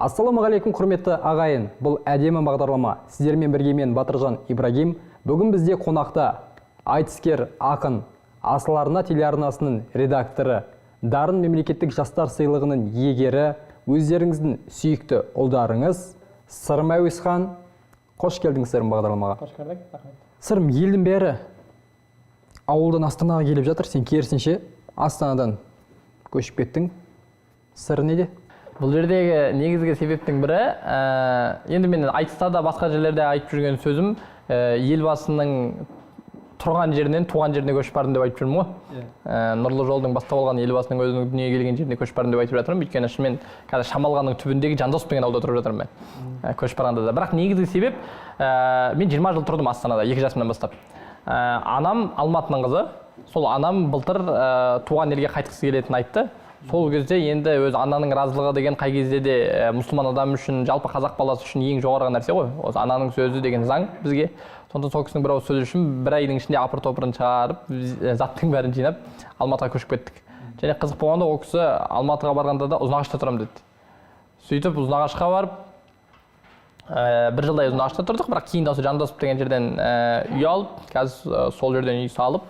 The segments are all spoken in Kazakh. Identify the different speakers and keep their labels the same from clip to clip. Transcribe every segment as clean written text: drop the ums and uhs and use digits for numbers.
Speaker 1: Ассалаумағалейкум, құрметті ағайын. Бұл әдемі бағдарлама. Сіздермен бірге мен, Батыржан Ибрагим. Бүгін бізде қонақта айтыскер ақын, Асыл арна телеарнасының редакторы, Дарын мемлекеттік жастар сыйлығының иегері, өздеріңіздің сүйікті ұлдарыңыз Сырым Әуесхан. Қош келдің, Сырым, бағдарламаға.
Speaker 2: Қош көрдік, рахмет.
Speaker 1: Сырым, елдің бәрі ауылдан Астанаға келіп жатыр, сен керісінше Астанадан көшіп кеттің. Сыры неде?
Speaker 2: Бұл жердегі негізгі себептің бірі, енді мен айтыста да, басқа жерлерде айтып жүрген сөзім, Елбасының тұрған жерінен туған жеріне көшіп бардым деп айтып жүрмін ғой. Нұрлы жолдың бастау алған Елбасының өзінің дүниеге келген жеріне көшіп бардым деп айтып жатырмын. Өйткені шынымен қазір Шамалғанның түбіндегі Жандосов деген ауылда тұрып жатырмын мен. Көшіп барғанда да. Бірақ негізгі себеп, мен 20 жыл тұрдым Астанада, 2 жасымнан бастап. Анам Алматының қызы. Сол анам былтыр туған елге қайтқысы келетінін айтты. Сол кезде енді өз ананың разылығы деген қай кезде де мұсылман адам үшін, жалпы қазақ баласы үшін ең жоғарғы нәрсе ғой. Осы ананың сөзі деген заң бізге. Сондықтан сол кісінің бір ауыз сөзі үшін бір айдың ішінде апыр топырын шығарып, заттың бәрін жинап, Алматыға көшіп кеттік. Және қызық болғанда, ол кісі Алматыға барғанда да «Ұзынағашта тұрамын» деді. Сөйтіп Ұзынағашқа барып, бір жылдай Ұзынағашта тұрдық, бірақ кейін осы Жандосов деген жерден үй алып, қазір сол жерден үй салып,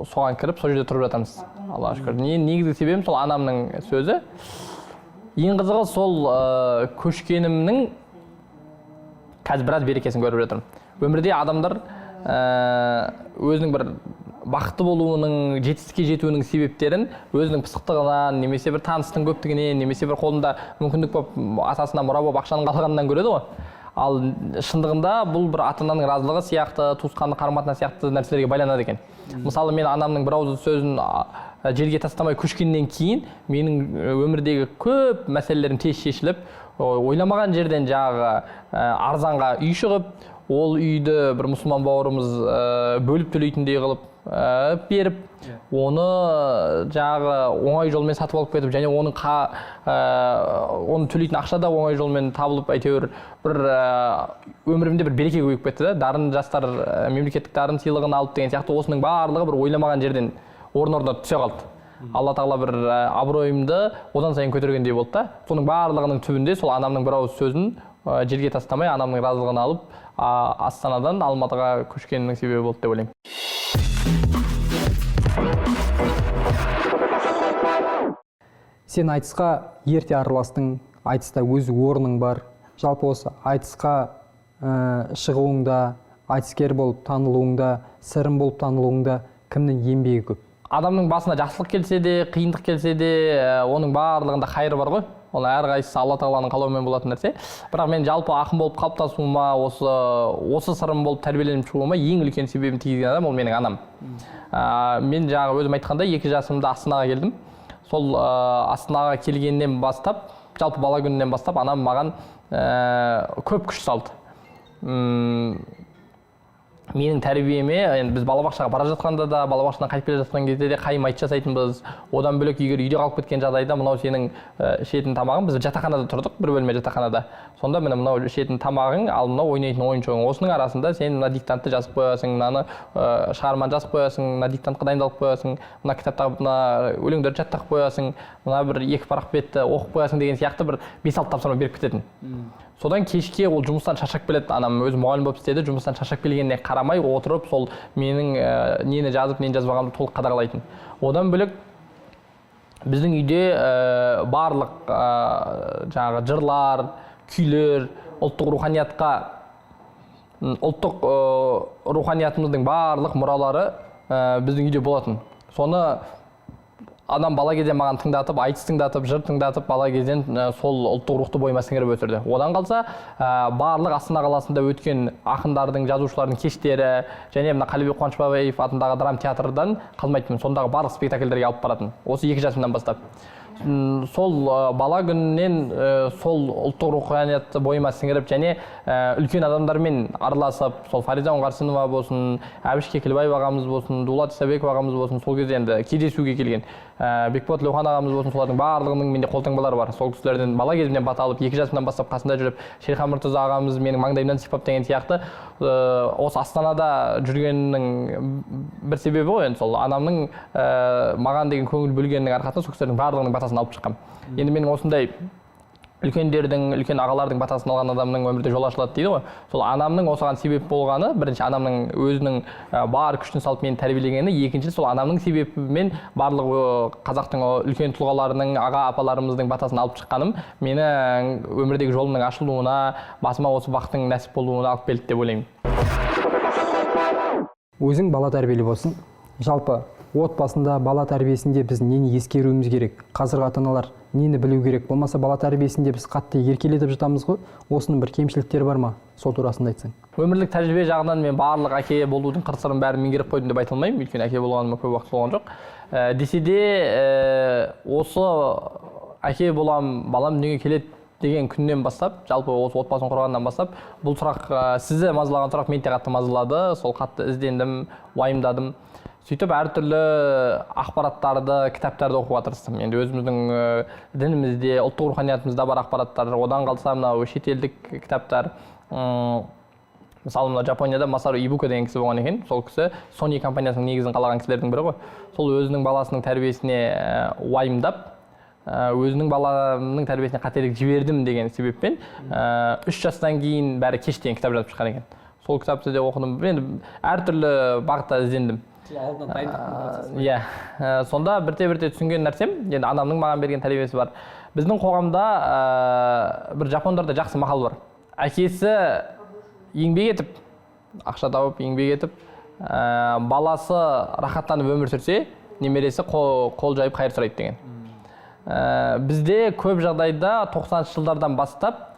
Speaker 2: соған кіріп, сол жерде тұрып жатырмыз, Аллаға шүкір. Негізгі себебім сол анамның сөзі. Ең қызығы, сол көшкенімнің қазір біраз берекесін көріп жатырмын. Өмірде адамдар өзінің бір бақытты болуының, жетістікке жетуінің себептерін өзінің пысықтығынан немесе бір таныстың көптігінен немесе бір қолында мүмкіндік болып, атасынан мұра болып ақшаның қалғанынан көреді ғой. Ал шындығында бұл бір ата ананың разылығы сияқты, туысқандық қарым қатынас сияқты нәрселерге байланады екен. Мысалы, мен анамның бір ауыз сөзін жерге тастамай көшкеннен кейін менің өмірдегі көп мәселелерім тез шешіліп, ойламаған жерден жаңағы арзанға үй шығып, ол үйді бір мұсылман бауырымыз бөліп төлейтіндей қылып беріп, оны жаңағы оңай жолмен сатып алып кетіп және оның оны төлейтін ақша да оңай жолмен табылып, әйтеуір бір өмірімде бір береке көбейіп кетті да. Дарын жастар мемлекеттік Дарын сыйлығын алып деген сияқты, осының барлығы бір ойламаған жерден орын орнына түсе қалды. Алла тағала бір абыройымды одан сайын көтергендей болды да. Соның барлығының түбінде сол анамның бір ауыз сөзін жерге тастамай, анамның разылығын алып, Астанадан Алматыға көшкенімнің себебі болды деп ойлаймын.
Speaker 1: Сен айтысқа ерте араластың, айтыста өз орның бар. Жалпы осы айтысқа шығуыңда, айтыскер болып танылуыңда, Сырым болып танылуыңда кімнің еңбегі көп?
Speaker 2: Адамның басына жақсылық келсе де, қиындық келсе де, оның барлығында хайыр бар ғой. Ол әрқайсысы Алла тағаланың қалауымен болатын нәрсе. Бірақ мен жалпы ақын болып қалыптасуыма, осы Сырым болып тәрбиеленіп шығуыма ең үлкен себебін тигізген адам ол менің анам. Мен жаңағы өзім айтқандай, 2 жасымда Астанаға келдім. Сол Астанаға келгеннен бастап, жалпы бала күнінен бастап анам маған көп күш салды. Менің тәрбиеме, енді біз балабақшаға бара жатқанда да, балабақшадан қайтып келе жатқан кезде де қайым айтыс жасайтынбыз. Одан бөлек, егер үйде қалып кеткен жағдайда, мынау сенің ішетін тамағың, біз жатақханада тұрдық, бір бөлме жатақханада. Сонда міне, мынау ішетін тамағың, ал мынау ойнайтын ойыншығың. Осының арасында сен мына диктантты жазып қоясың, мынаны шығарманы жазып қоясың, мына диктантқа дайындалып қоясың, мына кітаптағы мына өлеңдерді жаттап қоясың, мына бір 2 парақ бетті оқып қоясың деген сияқты бір 5-6 тапсырма беріп кететін. Содан кешке ол жұмыстан шаршап келеді, анам өзі мұғалім болып істеді, жұмыстан шаршап келгеніне қарамай отырып, сол менің нені жазып, нені жазбағанымды толық қадағалайтын. Одан бөлек біздің үйде барлық жаңағы жырлар, күйлер, ұлттық руханиятқа, ұлттық руханиятымыздың барлық мұралары біздің үйде болатын. Соны адам бала кезден маған тыңдатып, айтыс тыңдатып, жыр тыңдатып, бала кезден сол ұлттық рухты бойыма сіңіріп өсірді. Одан қалса, барлық Астана қаласында өткен ақындардың, жазушылардың кештері және мына Қалибек Қуанышбаев атындағы драма театрдан қалмайтынмын. Сондағы барлық спектакльдерге алып баратын. Осы 2 жасымнан бастап. Сол бала күнінен сол ұлттық руханиятты бойыма сіңіріп және үлкен адамдармен араласып, сол Фариза Оңғарсынова болсын, Әбіш Кекілбаев ағамыз болсын, Дулат Исабеков ағамыз болсын, сол кезде енді кездесуге келген Бекболат Тілеухан ағамыз болсын, солардың барлығының менде қолтаңбалары бар. Сол кісілерден бала кезімнен бата алып, 2 жасымнан бастап қасында жүріп, Шерхан Мұртаза ағамыз менің маңдайымнан сипап деген сияқты, осы Астанада жүргенінің бір себебі ғой енді сол анамның маған деген көңіл бөлгенінің арқасында сол кісілердің барлығының батасын алып шыққанмын. Енді менің осындай Үлкендердің, үлкен ағалардың батасын алған адамның өмірде жолы ашылады дейді ғой. Сол анамның осыған себеп болғаны, бірінші, анамның өзінің бар күшін салып мені тәрбиелегені, екінші, сол анамның себебімен барлық қазақтың үлкен тұлғаларының, аға апаларымыздың батасын алып шыққаным менің өмірдегі жолымның ашылуына, басыма осы бақтың нәсіп болуына алып келді деп ойлаймын.
Speaker 1: Өзің бала тәрбиелеп болсын, жалпы отбасында бала тәрбиесінде біз нені ескеруіміз керек? Қазіргі ата аналар нені білу керек? Болмаса бала тәрбиесінде біз қатты еркелетіп жатамыз ғой, осының бір кемшіліктері бар ма? Сол турасында айтсаң.
Speaker 2: Өмірлік тәжірибе жағынан мен барлық әке болудың қыр сырын бәрін меңгеріп қойдым деп айта алмаймын, өйткені әке болғаныма көп уақыт болған жоқ. Десе де, осы әке болам, балам дүниеге келеді деген күннен бастап, жалпы осы отбасын құрғаннан бастап, бұл сұрақ, сізді мазалаған сұрақ мені де қатты мазалады. Сол қатты іздендім, уайымдадым. Сөйтіп әртүрлі ақпараттарды, кітаптарды оқуға тырыстым. Енді өзіміздің дінімізде, ұлттық руханиятымызда бар ақпараттар, одан қалса мынау шетелдік кітаптар. Мысалы, мына Жапонияда Масару Ибука деген кісі болған екен. Сол кісі Sony компаниясының негізін қалаған кісілердің бірі ғой. Сол өзінің баласының тәрбиесіне уайымдап, өзінің баламның тәрбиесіне қателік жібердім деген себеппен 3 жастан кейін бәрі кеш деген кітап жазып шыққан екен. Сол кітапты да оқыдым. Енді әртүрлі бағытта іздендім. Иә, сонда бірте бірте түсінген нәрсем, енді анамның маған берген тәрбиесі бар. Біздің қоғамда бір жапондарда жақсы мақал бар. Әкесі еңбек етіп, ақша тауып еңбек етіп, баласы рахаттанып өмір сүрсе, немересі қол жайып қайыр сұрайды деген. Бізде көп жағдайда 90-шы жылдардан бастап,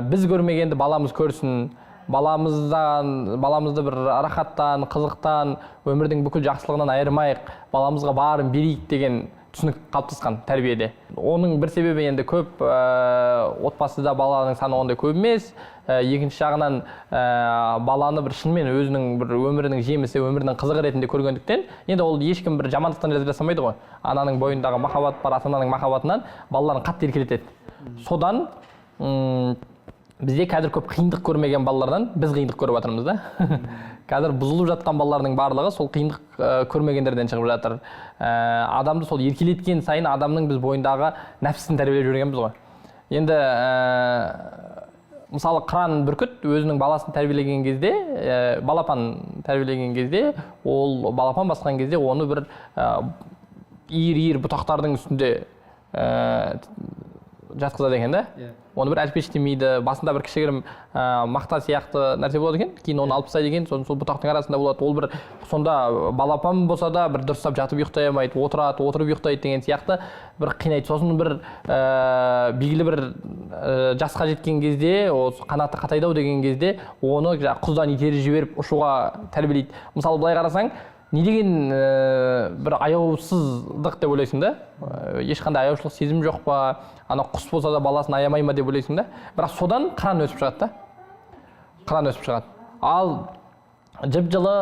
Speaker 2: біз көрмегенді баламыз көрсін, баламызды бір рахаттан, қызықтан, өмірдің бүкіл жақсылығынан айырмайық, баламызға барын берейік деген түсінік қалыптасқан тәрбиеде. Оның бір себебі, енді көп отбасыда баланың саны ондай көп емес. Екінші жағынан, баланы бір шынымен өзінің бір өмірінің жемісі, өмірінің қызығы ретінде көргендіктен, енді ол ешкім бір жамандықтан жасамайды ғой. Ананың бойындағы махаббат бар, ата ананың махаббатынан балаларын қатты еркелетеді. Содан бізде қазір көп қиындық көрмеген балалардан біз қиындық көріп жатырмыз да. Қазір бұзылып жатқан балалардың барлығы сол қиындық көрмегендерден шығып жатыр. Адамды сол еркелеткен сайын адамның біз бойындағы нәпсісін тәрбиелеп жібергенбіз ғой. Енді мысалы, қыран бүркіт өзінің баласын тәрбиелеген кезде, балапан тәрбиелеген кезде, ол балапан басқан кезде оны бір иір-иір бұтақтардың үстінде жатқызады екен да. Оны бір әлпештемейді, басында бір кішігірім мақта сияқты нәрсе болады екен, кейін оны алып тастайды екен, сосын сол бұтақтың арасында болады. Ол бір сонда балапан болса да бір дұрыстап жатып ұйықтай алмайды, отырады, отырып ұйықтайды деген сияқты бір қинайды. Сосын бір белгілі бір жасқа жеткен кезде, осы қанаты қатайды ау деген кезде, оны жаңағы құздан итеріп жіберіп ұшуға тәрбиелейді. Мысалы, былай қарасаң, не деген бір аяусыздық деп ойлайсың да? Ешқандай аяушылық сезім жоқ па? Ана құс болса да баласын аямай ма деп ойлайсың да. Бірақ содан қыран өсіп шығады да. Қыран өсіп шығады. Ал жып-жылы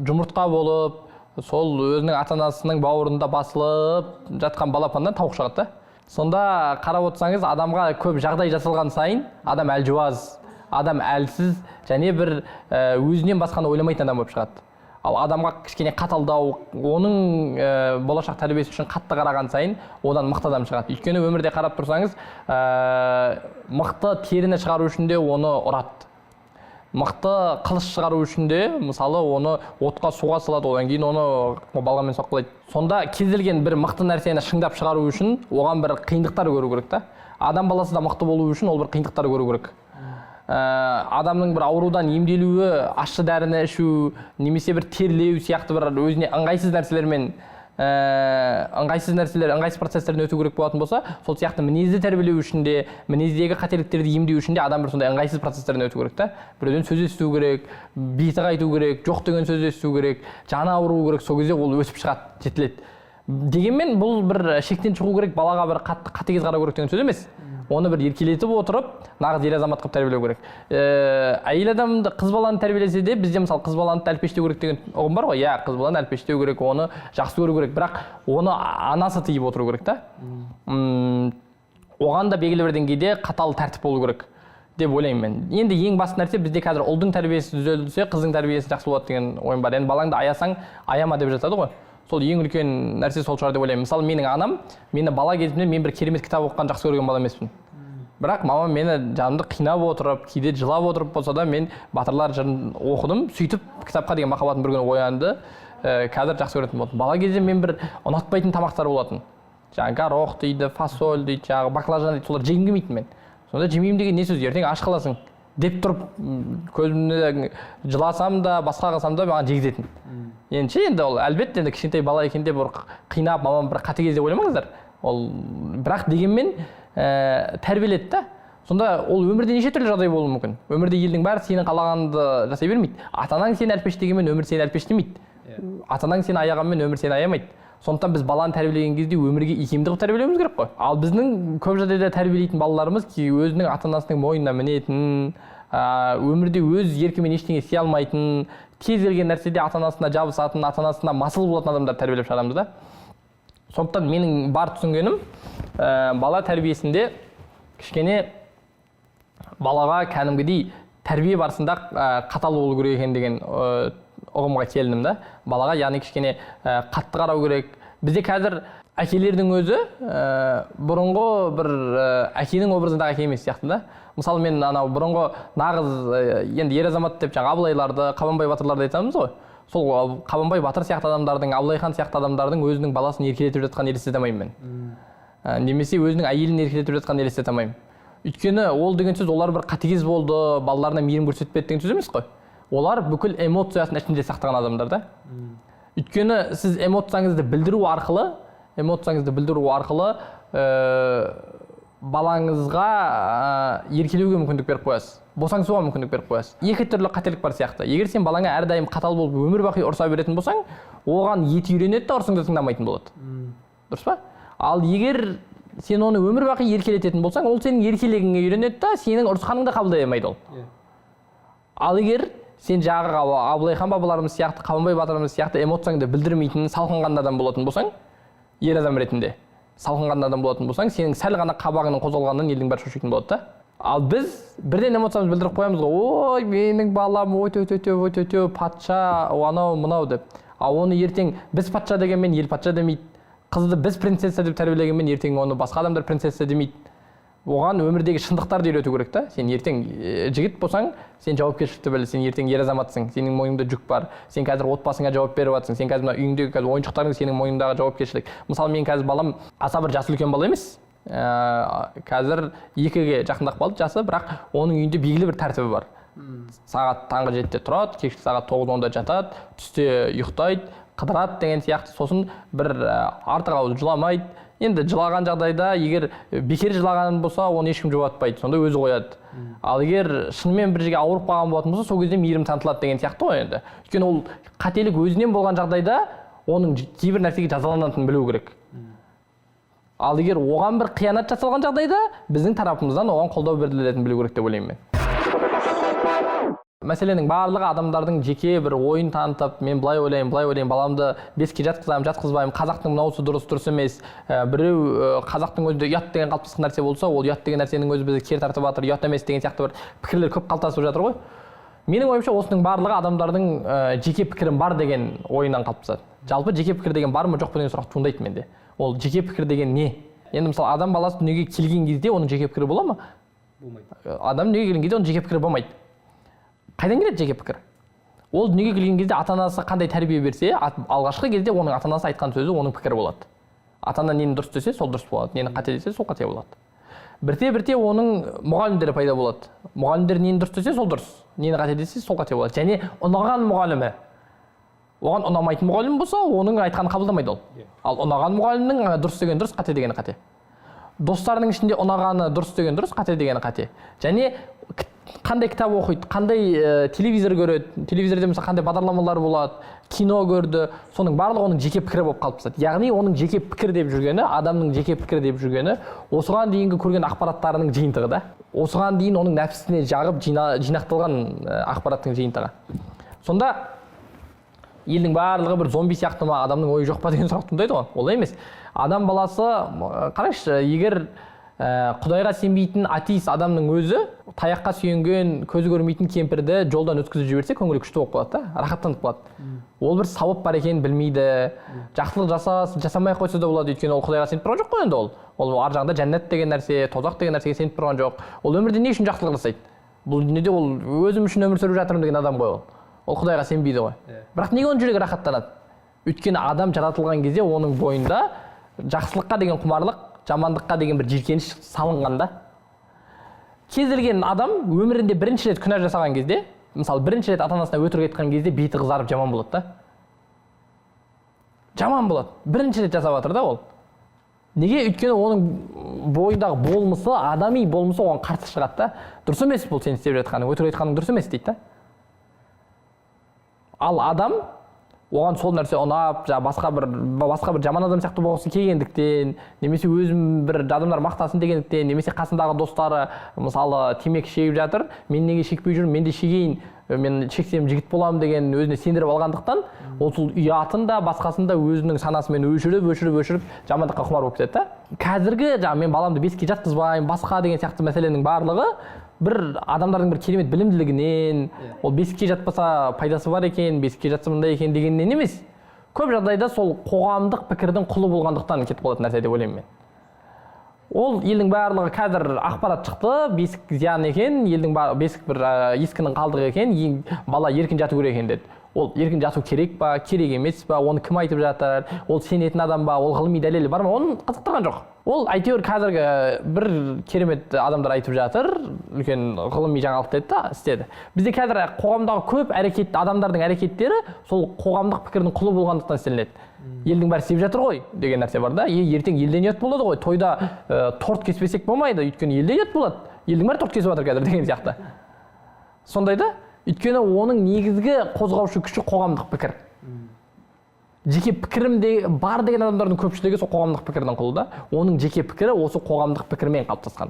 Speaker 2: жұмыртқа болып, сол өзінің ата-анасының бауырында басылып жатқан балапаннан тауық шығады да. Сонда қарап отырсаңыз, адамға көп жағдай жасалған сайын адам әлжуаз, адам әлсіз және бір өзінен басқаны ойламайтын адам болып шығады. Ал адамға кішкене қаталдау, оның болашақ тәрбиесі үшін қатты қараған сайын одан мықты адам шығады. Өйткені өмірде қарап тұрсаңыз, мықты теріні шығару үшін де оны ұрады. Мықты қылыш шығару үшін де, мысалы, оны отқа, суға салады, одан кейін оны балғамен соққылайды. Сонда кез келген бір мықты нәрсені шыңдап шығару үшін оған бір қиындықтар көру керек та. Адам баласы да мықты болу үшін ол бір қиындықтар көру керек. Адамның бір аурудан емделуі, ащы дәріні ішу, немесе бір терлеу сияқты бір өзіне ыңғайсыз нәрселермен, ыңғайсыз нәрселер, ыңғайсыз процесстерден өту керек болатын болса, сол сияқты мінезді тәрбиелеу үшін де, мінездегі қателіктерді емдеу үшін де адам бір сондай ыңғайсыз процесстерден өту керек та. Біреуден сөз есту керек, беті қайту керек, жоқ деген сөз есту керек, жаны ауыру керек, сол кезде ол өсіп шығады, жетіледі. Дегенмен бұл бір шектен шығу керек, балаға бір қатты қатыгез қарау керек деген сөз емес. Оны бір еркелетіп отырып, нағыз ер азамат қылып тәрбиелеу керек. Әйел адамды, қыз баланы тәрбиелесе де, бізде мысалы қыз баланы әлпештеу керек деген ұғым бар ғой. Иә, қыз баланы әлпештеу керек, оны жақсы көру керек, бірақ оны анасы тыйып отыру керек та. Оған да белгілі бір деңгейде қатал тәртіп болу керек деп ойлаймын мен. Енді ең басты нәрсе, бізде қазір ұлдың тәрбиесі түзелсе, қыздың тәрбиесі жақсы болады деген ойым бар. Енді балаңды аясаң, аяма деп жатады ғой. Сол ең үлкен нәрсе сол шығар деп ойлаймын. Мысалы, менің анам мені бала кезімде, мен бір керемет кітап оқыған жақсы көрген бала емеспін, бірақ мамам мені жанымды қинап отырып, кейде жылап отырып болса да, мен батырлар жырын оқыдым. Сөйтіп кітапқа деген махаббатым бір күні оянды. Қазір жақсы көретін болдым. Бала кезде мен бір ұнатпайтын тамақтар болатын, жаңағы горох дейді, фасоль дейді, жаңағы баклажан дейді, соларды жегім келмейтін мен. Сонда жемеймін деген не сөз, ертең аш қаласың деп тұрып, көзімде жыласам да, басқа қылсам да, маған жегізетін. Енді ше, енді ол әлбетте енді кішкентай бала екен деп бір қинап, мамам бір қатыгез деп ойламаңыздар ол. Бірақ дегенмен тәрбиеледі да. Сонда ол өмірде неше түрлі жағдай болуы мүмкін. Өмірде елдің бәрі сенің қалағаныңды жасай бермейді. Ата анаң сені әлпештегенмен, өмір сені әлпештемейді. Ата анаң сені аяғанмен, өмір сені аямайды. Сондықтан біз баланы тәрбиелеген кезде өмірге икемді қылып тәрбиелеуіміз керек қой. Ал біздің көп жағдайда тәрбиелейтін балаларымыз өзінің ата анасының мойнына мінетін, өмірде өз еркімен ештеңе істей алмайтын, кез келген нәрседе ата анасына жабысатын, ата анасына масыл болатын адамдарды тәрбиелеп шығарамыз да. Сондықтан менің бар түсінгенім, бала тәрбиесінде кішкене балаға кәдімгідей тәрбие барысында қатал болу керек екен деген ұғымға келдім да. Балаға, яғни, кішкене қатты қарау керек. Бізде қазір әкелердің өзі бұрынғы бір әкенің образындағы әке емес сияқты да. Мысалы, мен анау бұрынғы нағыз енді ер азамат деп жаңағы Абылайларды, Қабанбай батырларды айтамыз ғой. Сол Қабанбай батыр сияқты адамдардың, Абылай хан сияқты адамдардың өзінің баласын еркелетіп жатқанын елестете алмаймын мен. Немесе өзінің әйелін еркелетіп жатқанын елестете алмаймын. Өйткені ол деген сөз олар бір қатыгез болды, балаларына мейірім көрсетпеді деген сөз емес қой. Олар бүкіл эмоциясын ішінде сақтаған адамдар да. Өйткені сіз эмоцияңызды білдіру арқылы балаңызға еркелеуге мүмкіндік беріп қоясыз, босаңсуға мүмкіндік беріп қоясыз. Екі түрлі қателік бар сияқты. Егер сен балаңа әрдайым қатал болып, өмір бақи ұрса беретін болсаң, оған еті үйренеді да, ұрсаңды тыңдамайтын болады, дұрыс па? Ал егер сен оны өмір бақи еркелететін болсаң, ол сенің еркелегіңе үйренеді да, сенің ұрысқаныңды қабылдай алмайды ол. Ал егер сен жаңағы Абылай хан бабаларымыз сияқты, Қабанбай батырымыз сияқты эмоцияңды білдірмейтін, салқынқанды адам болатын болсаң, ер адам ретінде салқынқанды адам болатын болсаң, сенің сәл ғана қабағыңның қозғалғанынан елдің бәрі шошитын болады да. Ал біз бірден эмоциямызды білдіріп қоямыз ғой: «Ой, менің балам өте өте өте өте патша, анау мынау деп. Ал оны ертең біз патша дегенмен, ел патша демейді. Қызды біз принцесса деп тәрбиелегенмен, ертең оны басқа адамдар принцесса демейді. Оған өмірдегі шындықтарды үйрету керек та. Сен ертең жігіт болсаң, сен жауапкершілікті біл, сен ертең ер азаматсың, сенің мойныңда жүк бар, сен қазір отбасыңа жауап беріп жатрсың, сен қазір мына үйіңдегі қазір ойыншықтарың сенің мойныңдағы жауапкершілік. Мысалы, мен қазір балам аса бір жасы үлкен бала емес, қазір 2-ге жақындап қалды жасы, бірақ оның үйінде белгілі бір тәртібі бар. Сағат таңғы 7-де тұрады, кешкі сағат 9-10-да жатады, түсте ұйықтайды, қыдырады деген сияқты. Сосын бір артық ауыз жыламайды. Енді жылаған жағдайда, егер бекер жылаған болса, оны ешкім жұбатпайды, сонда өзі қояды. Ал егер шынымен бір жерге ауырып қалған болатын болса, сол кезде мейірім танытылады деген сияқты ғой енді. Өйткені ол қателік өзінен болған жағдайда, оның кейбір нәрсеге жазаланатынын білу керек. Ал егер оған бір қиянат жасалған жағдайда, біздің тарапымыздан оған қолдау білдірілетінін білу керек деп ойлаймын мен. Мәселенің барлығы адамдардың жеке бір ойын танытып, мен былай ойлаймын, былай ойлаймын, баламды 5-ке жатқызамын, жатқызбаймын, қазақтың мынаусы дұрыс, дұрыс емес. Біреу қазақтың өзінде ұят деген қалыптасқан нәрсе болса, ол ұят деген нәрсенің өзі бізді кері тартып жатыр, ұят емес деген сияқты бір пікірлер көп қалыптасып жатыр ғой. Менің ойымша, осының барлығы адамдардың жеке пікірім бар деген ойынан қалыптасады. Жалпы жеке пікір деген бар ма, жоқ па деген сұрақ туындайды менде. Ол жеке пікір деген не енді? Мысалы, адам баласы дүниеге келген кезде оның жеке пікірі бола ма?
Speaker 1: Болмайды.
Speaker 2: Адам дүниеге келген кезде оның жеке пікірі болмайды. Қайдан келеді жеке пікір? Ол дүниеге келген кезде ата анасы қандай тәрбие берсе, алғашқы кезде оның ата анасы айтқан сөзі оның пікірі болады. Ата ана нені дұрыс десе, сол дұрыс болады, нені қате десе, сол қате болады. Бірте бірте оның мұғалімдері пайда болады. Мұғалімдер нені дұрыс десе, сол дұрыс, нені қате десе, сол қате болады. Және ұнаған мұғалімі, оған ұнамайтын мұғалім болса, оның айтқанын қабылдамайды ол. Ал ұнаған мұғалімнің дұрыс деген дұрыс, қате дегені қате. Достарының ішінде ұнағаны дұрыс деген дұрыс, қате дегені қате. Және қандай кітап оқиды, қандай телевизор көреді, телевизорда мысалы қандай бағдарламалар болады, кино көрді, соның барлығы оның жеке пікірі болып қалыптасады. Яғни оның жеке пікір деп жүргені, адамның жеке пікірі деп жүргені осыған дейінгі көрген ақпараттарының жиынтығы да, осыған дейін оның нәпсісіне жағып жинақталған ақпараттың жиынтығы. Сонда елдің барлығы бір зомби сияқты ма, адамның ойы жоқ па деген сұрақ туындайды ғой. Олай емес. Адам баласы, қараңызшы, егер Құдайға сенбейтін атеист адамның өзі таяққа сүйенген, көзі көрмейтін кемпірді жолдан өткізіп жіберсе, көңілі күшті болып қалады да, рахаттанып қалады. Ол бір сауап бар екенін білмейді. Жақсылық жасамай ақ қойса да болады, өйткені ол Құдайға сеніп тұрған жоқ қой енді ол. Ол ар жағында жәннат деген нәрсе, тозақ деген нәрсеге сеніп тұрған жоқ. Ол өмірде не үшін жақсылық жасайды? Бұл дүниеде ол өзім үшін өмір сүріп жатырмын деген адам ғой ол. Ол Құдайға сенбейді ғой. Бірақ неге оның жүрегі рахаттанады? Өйткені адам жаратылған кезде оның бойында жақсылыққа деген құмарлық, жамандыққа деген бір жиіркеніш салынған да. Кез келген адам өмірінде бірінші рет күнә жасаған кезде, мысалы бірінші рет ата-анасына өтірік айтқан кезде беті қызарып жаман болады да. Жаман болады. Бірінші рет жасап жатыр да ол. Неге? Өйткені оның бойындағы болмысы, адами болмысы оған қарсы шығады да. Дұрыс емес бұл сен істеп жатқаның, өтірік айтқаның дұрыс емес дейді да. Ал адам оған сол нәрсе ұнап, басқа бір жаман адам сияқты болғысы келгендіктен, немесе өзім бір адамдар мақтасын дегендіктен, немесе қасындағы достары мысалы темекі шегіп жатыр, мен неге шекпей жүрмін, мен де шегейін, мен шексем жігіт боламын деген өзіне сендіріп алғандықтан, ол сол ұятын да, басқасын да өзінің санасымен өшіріп, жамандыққа құмар болып кетеді да. Қазіргі жаңа мен баламды бесікке жатқызбаймын, басқа деген сияқты мәселенің барлығы бір адамдардың бір керемет білімділігінен, ол бесікке жатпаса пайдасы бар екен, бесікке жатса мындай екен дегеннен емес. Көп жағдайда сол қоғамдық пікірдің құлы болғандықтан кетіп қалатын нәрсе деп ойлаймын мен. Ол елдің барлығы қазір ақпарат шықты, бесік зиян екен, елдің бесік бір ескінің қалдығы екен, бала еркін жату керек екен деді. Ол еркін жату керек па, керек емес па, оны кім айтып жатыр, ол сенетін адам ба, ол ғылыми дәлелі бар ма, оны қызықтырған жоқ. Ол әйтеуір қазіргі бір керемет адамдар айтып жатыр, үлкен ғылыми жаңалық деді да, істеді. Бізде қазір қоғамдағы көп әрекет, адамдардың әрекеттері сол қоғамдық пікірдің құлы болғандықтан істелінеді. Елдің бәрі істеп жатыр ғой деген нәрсе бар да. Ертең елден ұят болады ғой, тойда торт кеспесек болмайды, өйткені елден ұят болады. Елдің бәрі торт кесіп жатыр қазір деген сияқты. Сондай да, өйткені оның негізгі қозғаушы күші қоғамдық пікір. Жеке пікірім де бар деген адамдардың көпшілігі сол қоғамдық пікірдің құлы да. Оның жеке пікірі осы қоғамдық пікірмен қалыптасқан.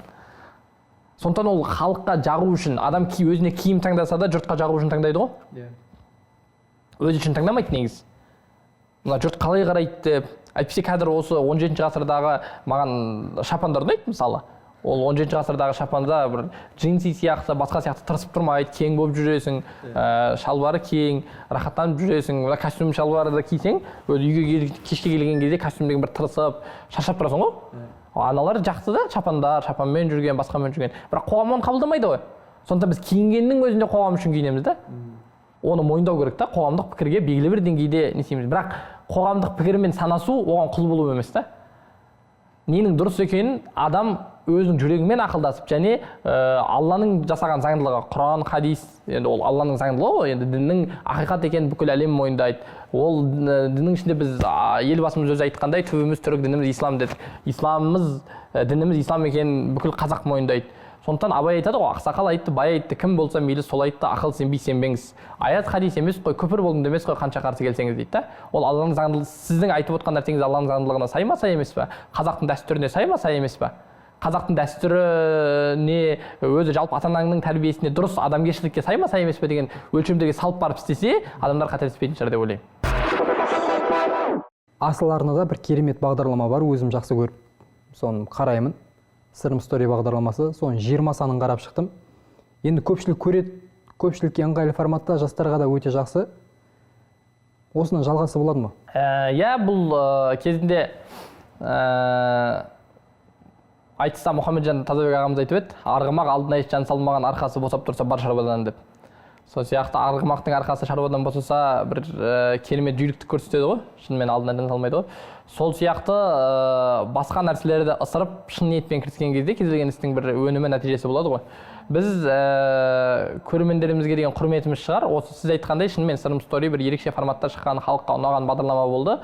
Speaker 2: Сондықтан ол халыққа жағу үшін, адам өзіне киім таңдаса да жұртқа жағу үшін таңдайды ғой. Өзі үшін таңдамайды негізі. Мына жұрт қалай қарайды деп. Әйтпесе қазір осы 17 ғасырдағы маған шапандар ұнайды мысалы. Ол 17 ғасырдағы шапанда бір джинсы сияқты, басқа сияқты тырысып тұрмайды, кең болып жүресің, шалбары кең, рахаттанып жүресің. Мына костюм шалбарды кисең, өзі үйге кешке келген кезде костюм деген бір тырысып, шаршап тұрасың ғой. Аналар жақсы да, шапандар, шапанмен жүрген, басқамен жүрген. Бірақ қоғам оны қабылдамайды ғой. Сондықтан біз киінгеннің өзінде қоғам үшін киінеміз да. Оны мойындау керек та, қоғамдық пікірге белгілі бір деңгейде не істейміз. Бірақ қоғамдық пікірмен санасу оған құл болу емес та. Ненің дұрыс екенін адам өзінің жүрегімен ақылдасып және Алланың жасаған заңдылығы, Құран, хадис, енді ол Алланың заңдылығы ғой, енді діннің ақиқат екенін бүкіл әлем мойындайды. Ол діннің ішінде біз елбасымыз өзі айтқандай, түбіміз түрік, дініміз ислам дедік. Исламымыз, дініміз ислам екенін бүкіл қазақ мойындайды. Сондықтан Абай айтады ғой, ақсақал айтты, бай айтты, кім болса мейлі сол айтты, ақыл сенбей сенбеңіз. Аят хадис емес қой, күпір болдым демес қой, қанша қарсы келсеңіз дейді да. Ол Алланың заңдылығы, сіздің айтып отқан нәрсеңіз Алланың заңдылығына сай ма, сай емес па? Қазақтың дәстүріне сай ма, сай емес па? Қазақтың дәстүріне, өзі жалпы ата-анаңның тәрбиесіне дұрыс адамгершілікке сай ма, сай емес пе деген өлшемдерге салып барып істесе, адамдар қателеспейтін шығар деп ойлаймын.
Speaker 1: Асыл арнада бір керемет бағдарлама бар, өзім жақсы көріп соны қараймын. Сырым стори бағдарламасы, соның 20 санын қарап шықтым. Енді көпшілік көреді, көпшілікке ыңғайлы форматта, жастарға да өте жақсы. Осының жалғасы болады ма?
Speaker 2: Иә, бұл кезінде айтыста Мұхамеджан Тазабек ағамыз айтып еді, арғымақ алдына еш жан салмаған, арқасы босап тұрса бар шаруадан деп. Сол сияқты арғымақтың арқасы шаруадан босаса бір керемет жүйріктік көрсетеді ғой, шынымен алдына жан салмайды ғой. Сол сияқты басқа нәрселерді ысырып шын ниетпен кіріскен кезде кез келген істің бір өнімі, нәтижесі болады ғой. Біз көрермендерімізге деген құрметіміз шығар. Осы сіз айтқандай шынымен Сырым стори бір ерекше форматта шыққан, халыққа ұнаған бағдарлама болды.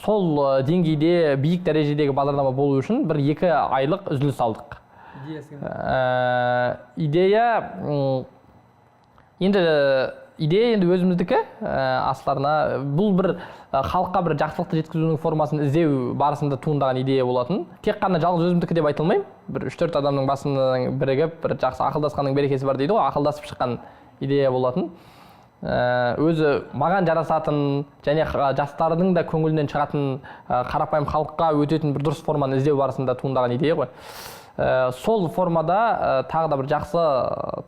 Speaker 2: Сол деңгейде, биік дәрежедегі бағдарлама болу үшін бір 2 айлық үзіліс алдық. Идея енді идея енді өзіміздікі, астарына бұл бір халыққа бір жақсылықты жеткізудің формасын іздеу барысында туындаған идея болатын. Тек қана жалғыз өзімдікі деп айта алмаймын. Бір 3-4 адамның басының бірігіп, бір жақсы ақылдасқанның берекесі бар дейді ғой, ақылдасып шыққан идея болатын. Өзі маған жарасатын және жастардың да көңілінен шығатын, қарапайым халыққа өтетін бір дұрыс форманы іздеу барысында туындаған идея ғой. Сол формада тағы да бір жақсы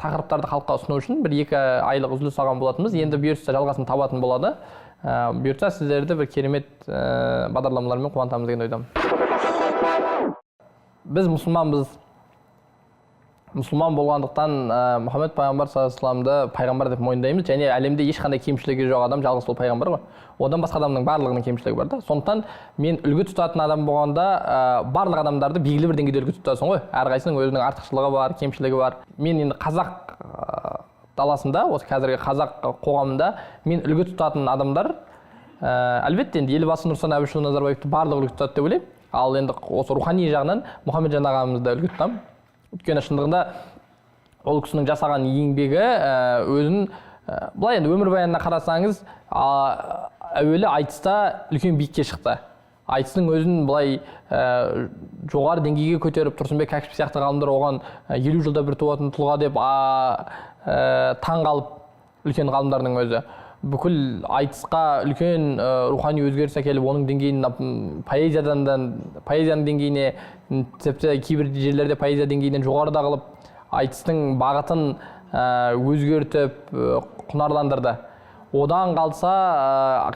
Speaker 2: тақырыптарды халыққа ұсыну үшін бір 2 айлық үзіліс алған болатынбыз. Енді бұйыртса жалғасын табатын болады. Бұйыртса сіздерді бір керемет бағдарламалармен қуантамыз деген ойдамын. Біз мұсылманбыз. Мұсылман болғандықтан Мұхаммед пайғамбар саллаллаху алейхи вассаламды пайғамбар деп мойындаймыз және әлемде ешқандай кемшілігі жоқ адам жалғыз сол пайғамбар ғой. Одан басқа адамның барлығының кемшілігі бар да. Сондықтан мен үлгі тұтатын адам болғанда барлық адамдарды белгілі бір деңгейде үлгі тұтасың ғой. Әрқайсысының өзінің артықшылығы бар, кемшілігі бар. Мен енді қазақ даласында, осы қазіргі қазақ қоғамында мен үлгі тұтатын адамдар, әлбетте енді Елбасы Нұрсұлтан Әбішұлы Назарбаевты барлығы үлгі тұтады деп ойлаймын. Ал енді осы рухани жағынан Мұхамеджан ағамызды үлгі тұтамын. Өйткені шындығында ол кісінің жасаған еңбегі өзін былай енді өмірбаянына қарасаңыз, әуелі айтыста үлкен биікке шықты. Айтыстың өзін былай жоғары деңгейге көтеріп, Тұрсынбек Кәкішев сияқты ғалымдар оған 50 жылда бір туатын тұлға деп таң қалып, үлкен ғалымдардың өзі бүкіл айтысқа үлкен рухани өзгеріс әкеліп, оның деңгейін поэзияның деңгейіне, тіпті кейбір жерлерде поэзия деңгейінен жоғарыда қылып, айтыстың бағытын өзгертіп, құнарландырды. Одан қалса,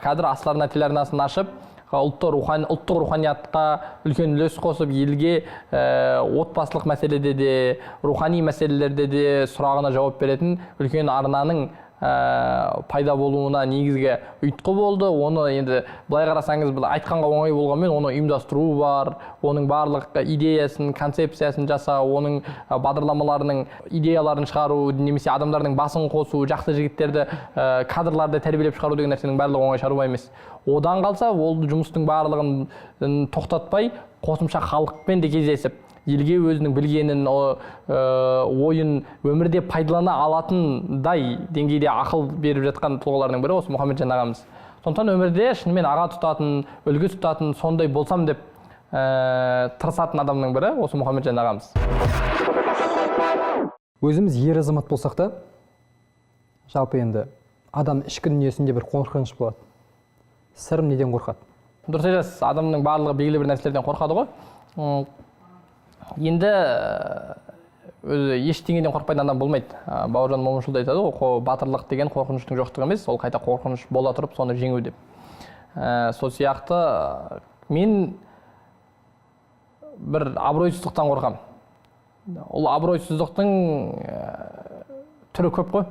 Speaker 2: қазір Асыл арна телеарнасын ашып, ұлттық руханиятқа үлкен үлес қосып, елге отбасылық мәселеде де, рухани мәселелерде де сұрағына жауап беретін үлкен арнаның пайда болуына негізгі ұйытқы болды. Оны енді былай қарасаңыз, бұл айтқанға оңай болғанмен, оны ұйымдастыру бар, оның барлық идеясын, концепциясын жасау, оның бағдарламаларының идеяларын шығару, немесе адамдардың басын қосу, жақсы жігіттерді, кадрларды тәрбиелеп шығару деген нәрсенің барлығы оңай шаруа емес. Одан қалса, ол жұмыстың барлығын тоқтатпай, қосымша халықпен де кездесіп, елге өзінің білгенін, ойын өмірде пайдалана алатындай деңгейде ақыл беріп жатқан тұлғалардың бірі осы Мұхамеджан ағамыз. Сондықтан өмірде шынымен аға тұтатын, үлгі тұтатын, сондай болсам деп тырысатын адамның бірі осы Мұхамеджан ағамыз.
Speaker 1: Өзіміз ер азамат болсақ та, жалпы енді адам ішкі дүниесінде бір қорқыныш болады. Сырым неден қорқады?
Speaker 2: Дұрыс айтасыз, адамның барлығы белгілі бір нәрселерден қорқады ғой. Енді өзі ештеңеден қорықпайтын адам болмайды. Бауыржан Момышұлы да айтады ғой, батырлық деген қорқыныштың жоқтығы емес, ол қайта қорқыныш бола тұрып соны жеңу деп. Сол сияқты мен бір абыройсыздықтан қорқамын. Ол абыройсыздықтың түрі көп қой.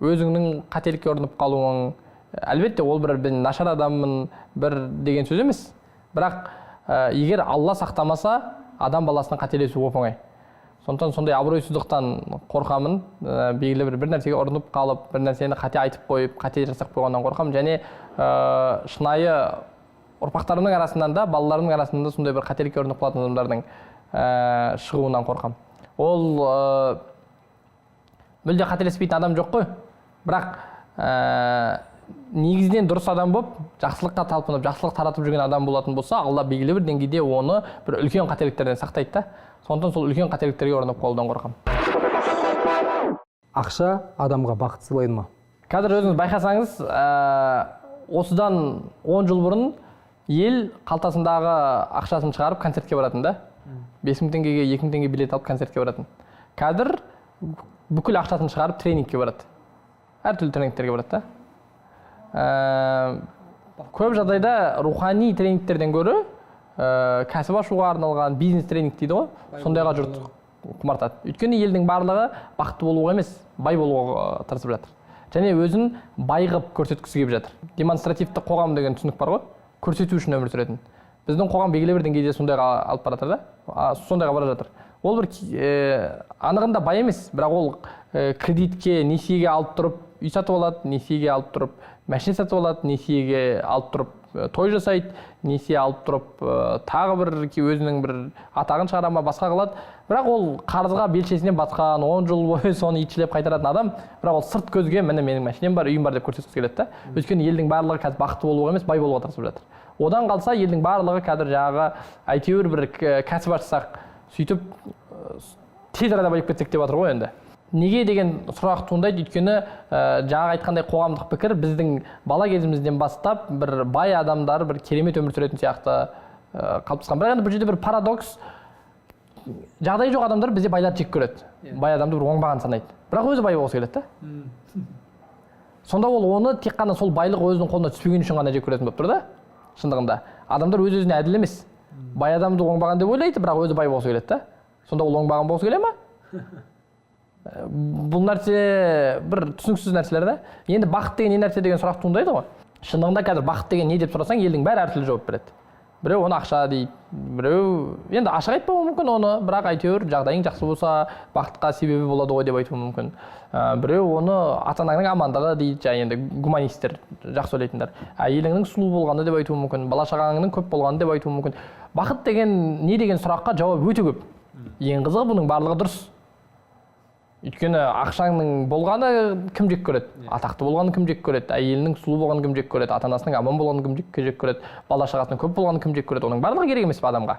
Speaker 2: Өзіңнің қателікке ұрынып қалуың, әлбетте ол бір мен нашар адаммын бір деген сөз емес. Бірақ егер Алла сақтамаса, адам баласының қателесуі оп-оңай. Сондықтан сондай абыройсыздықтан қорқамын, белгілі бір нәрсеге ұрынып қалып, бір нәрсені қате айтып қойып, қате жасап қойғаннан қорқамын. Және шынайы ұрпақтарымның арасынан да, балаларымның арасынан да сондай бір қателікке ұрынып қалатын адамдардың шығуынан қорқамын. Ол мүлде қателеспейтін адам жоқ қой. Бірақ негізінен дұрыс адам болып, жақсылыққа талпынып, жақсылық таратып жүрген адам болатын болса, Алла белгілі бір деңгейде оны бір үлкен қателіктерден сақтайды да. Сондықтан сол үлкен қателіктерге ұрынып қалудан қорқамын.
Speaker 1: Ақша адамға бақыт сыйлайды ма?
Speaker 2: Қазір өзіңіз байқасаңыз, осыдан 10 жыл бұрын ел қалтасындағы ақшасын шығарып концертке баратын да. 5000 теңгеге, 2000 теңге билет алып концертке баратын. Қазір бүкіл ақшасын шығарып тренингке барады. Әртүрлі тренингтерге барады да. Көп жағдайда рухани тренингтерден гөрі кәсіп ашуға арналған бизнес тренинг дейді ғой, сондайға жұрт құмартады. Өйткені елдің барлығы бақытты болуға емес, бай болуға тырысып жатыр. Және өзін бай қылып көрсеткісі келіп жатыр. Демонстративті қоғам деген түсінік бар ғой, көрсету үшін өмір сүретін. Біздің қоғам белгілі бір деңгейде сондайға алып бара жатыр да, сондайға бара жатыр. Ол бір анығында бай емес, бірақ ол кредитке, несиеге алып тұрып үй сатып алады, несиеге алып тұрып машина сатып алады, несиеге алып тұрып той жасайды, несие алып тұрып тағы бір өзінің бір атағын шығара ма, басқа қылады. Бірақ ол қарызға белшесінен батқан, 10 жыл бойы соны итшілеп қайтаратын адам, бірақ ол сырт көзге міне менің машинам бар, үйім бар деп көрсеткісі келеді да. Өйткені елдің барлығы қазір бақытты болуға емес, бай болуға тырысып жатыр. Одан қалса елдің барлығы қазір жаңағы әйтеуір бір кәсіп ашсақ, сөйтіп тез арада байып кетсек деп жатыр ғой енді. Неге деген сұрақ туындайды, өйткені жаңағы айтқандай қоғамдық пікір біздің бала кезімізден бастап бір бай адамдар бір керемет өмір сүретін сияқты қалыптасқан. Бірақ енді бұл жерде бір парадокс, Жағдайы жоқ адамдар бізде байларды жек көреді. Бай адамды бір оңбаған санайды. Бірақ өзі бай болғысы келеді да. Сонда ол оны тек қана сол байлық өзінің қолына түспеген үшін ғана жек көретін болып тұр да. Шындығында адамдар өз өзіне әділ емес. Бай адамды оңбаған деп ойлайды, бірақ өзі бай болғысы келеді да. Сонда ол оңбаған болғысы келе ма? Бұл нәрсе бір түсініксіз нәрселер да. Енді бақыт деген не нәрсе деген сұрақ туындайды ғой. Шындығында қазір бақыт деген не деп сұрасаң, елдің бәрі әртүрлі жауап береді. Біреу оны ақша дейді, біреу енді ашық айтпауы мүмкін оны, бірақ әйтеуір жағдайың жақсы болса бақытқа себебі болады ғой деп айтуы мүмкін. Біреу оны ата-анаңның амандығы дейді, жаңа енді гуманистер, жақсы ойлайтындар. Әйеліңнің сұлу болғаны деп айтуы мүмкін, бала шағаңның көп болғаны деп айтуы мүмкін. Бақыт деген не деген сұраққа жауап өте көп. Ең қызығы бұның барлығы дұрыс. Өйткені ақшаңның болғаны кім жек көреді, атақты болғаны кім жек көреді, әйелінің сұлу болғаны кім жек көреді, ата-анасының аман болғаны кім жек көреді, бала шағасының көп болғаны кім жек көреді. Оның барлығы керек емес пе адамға?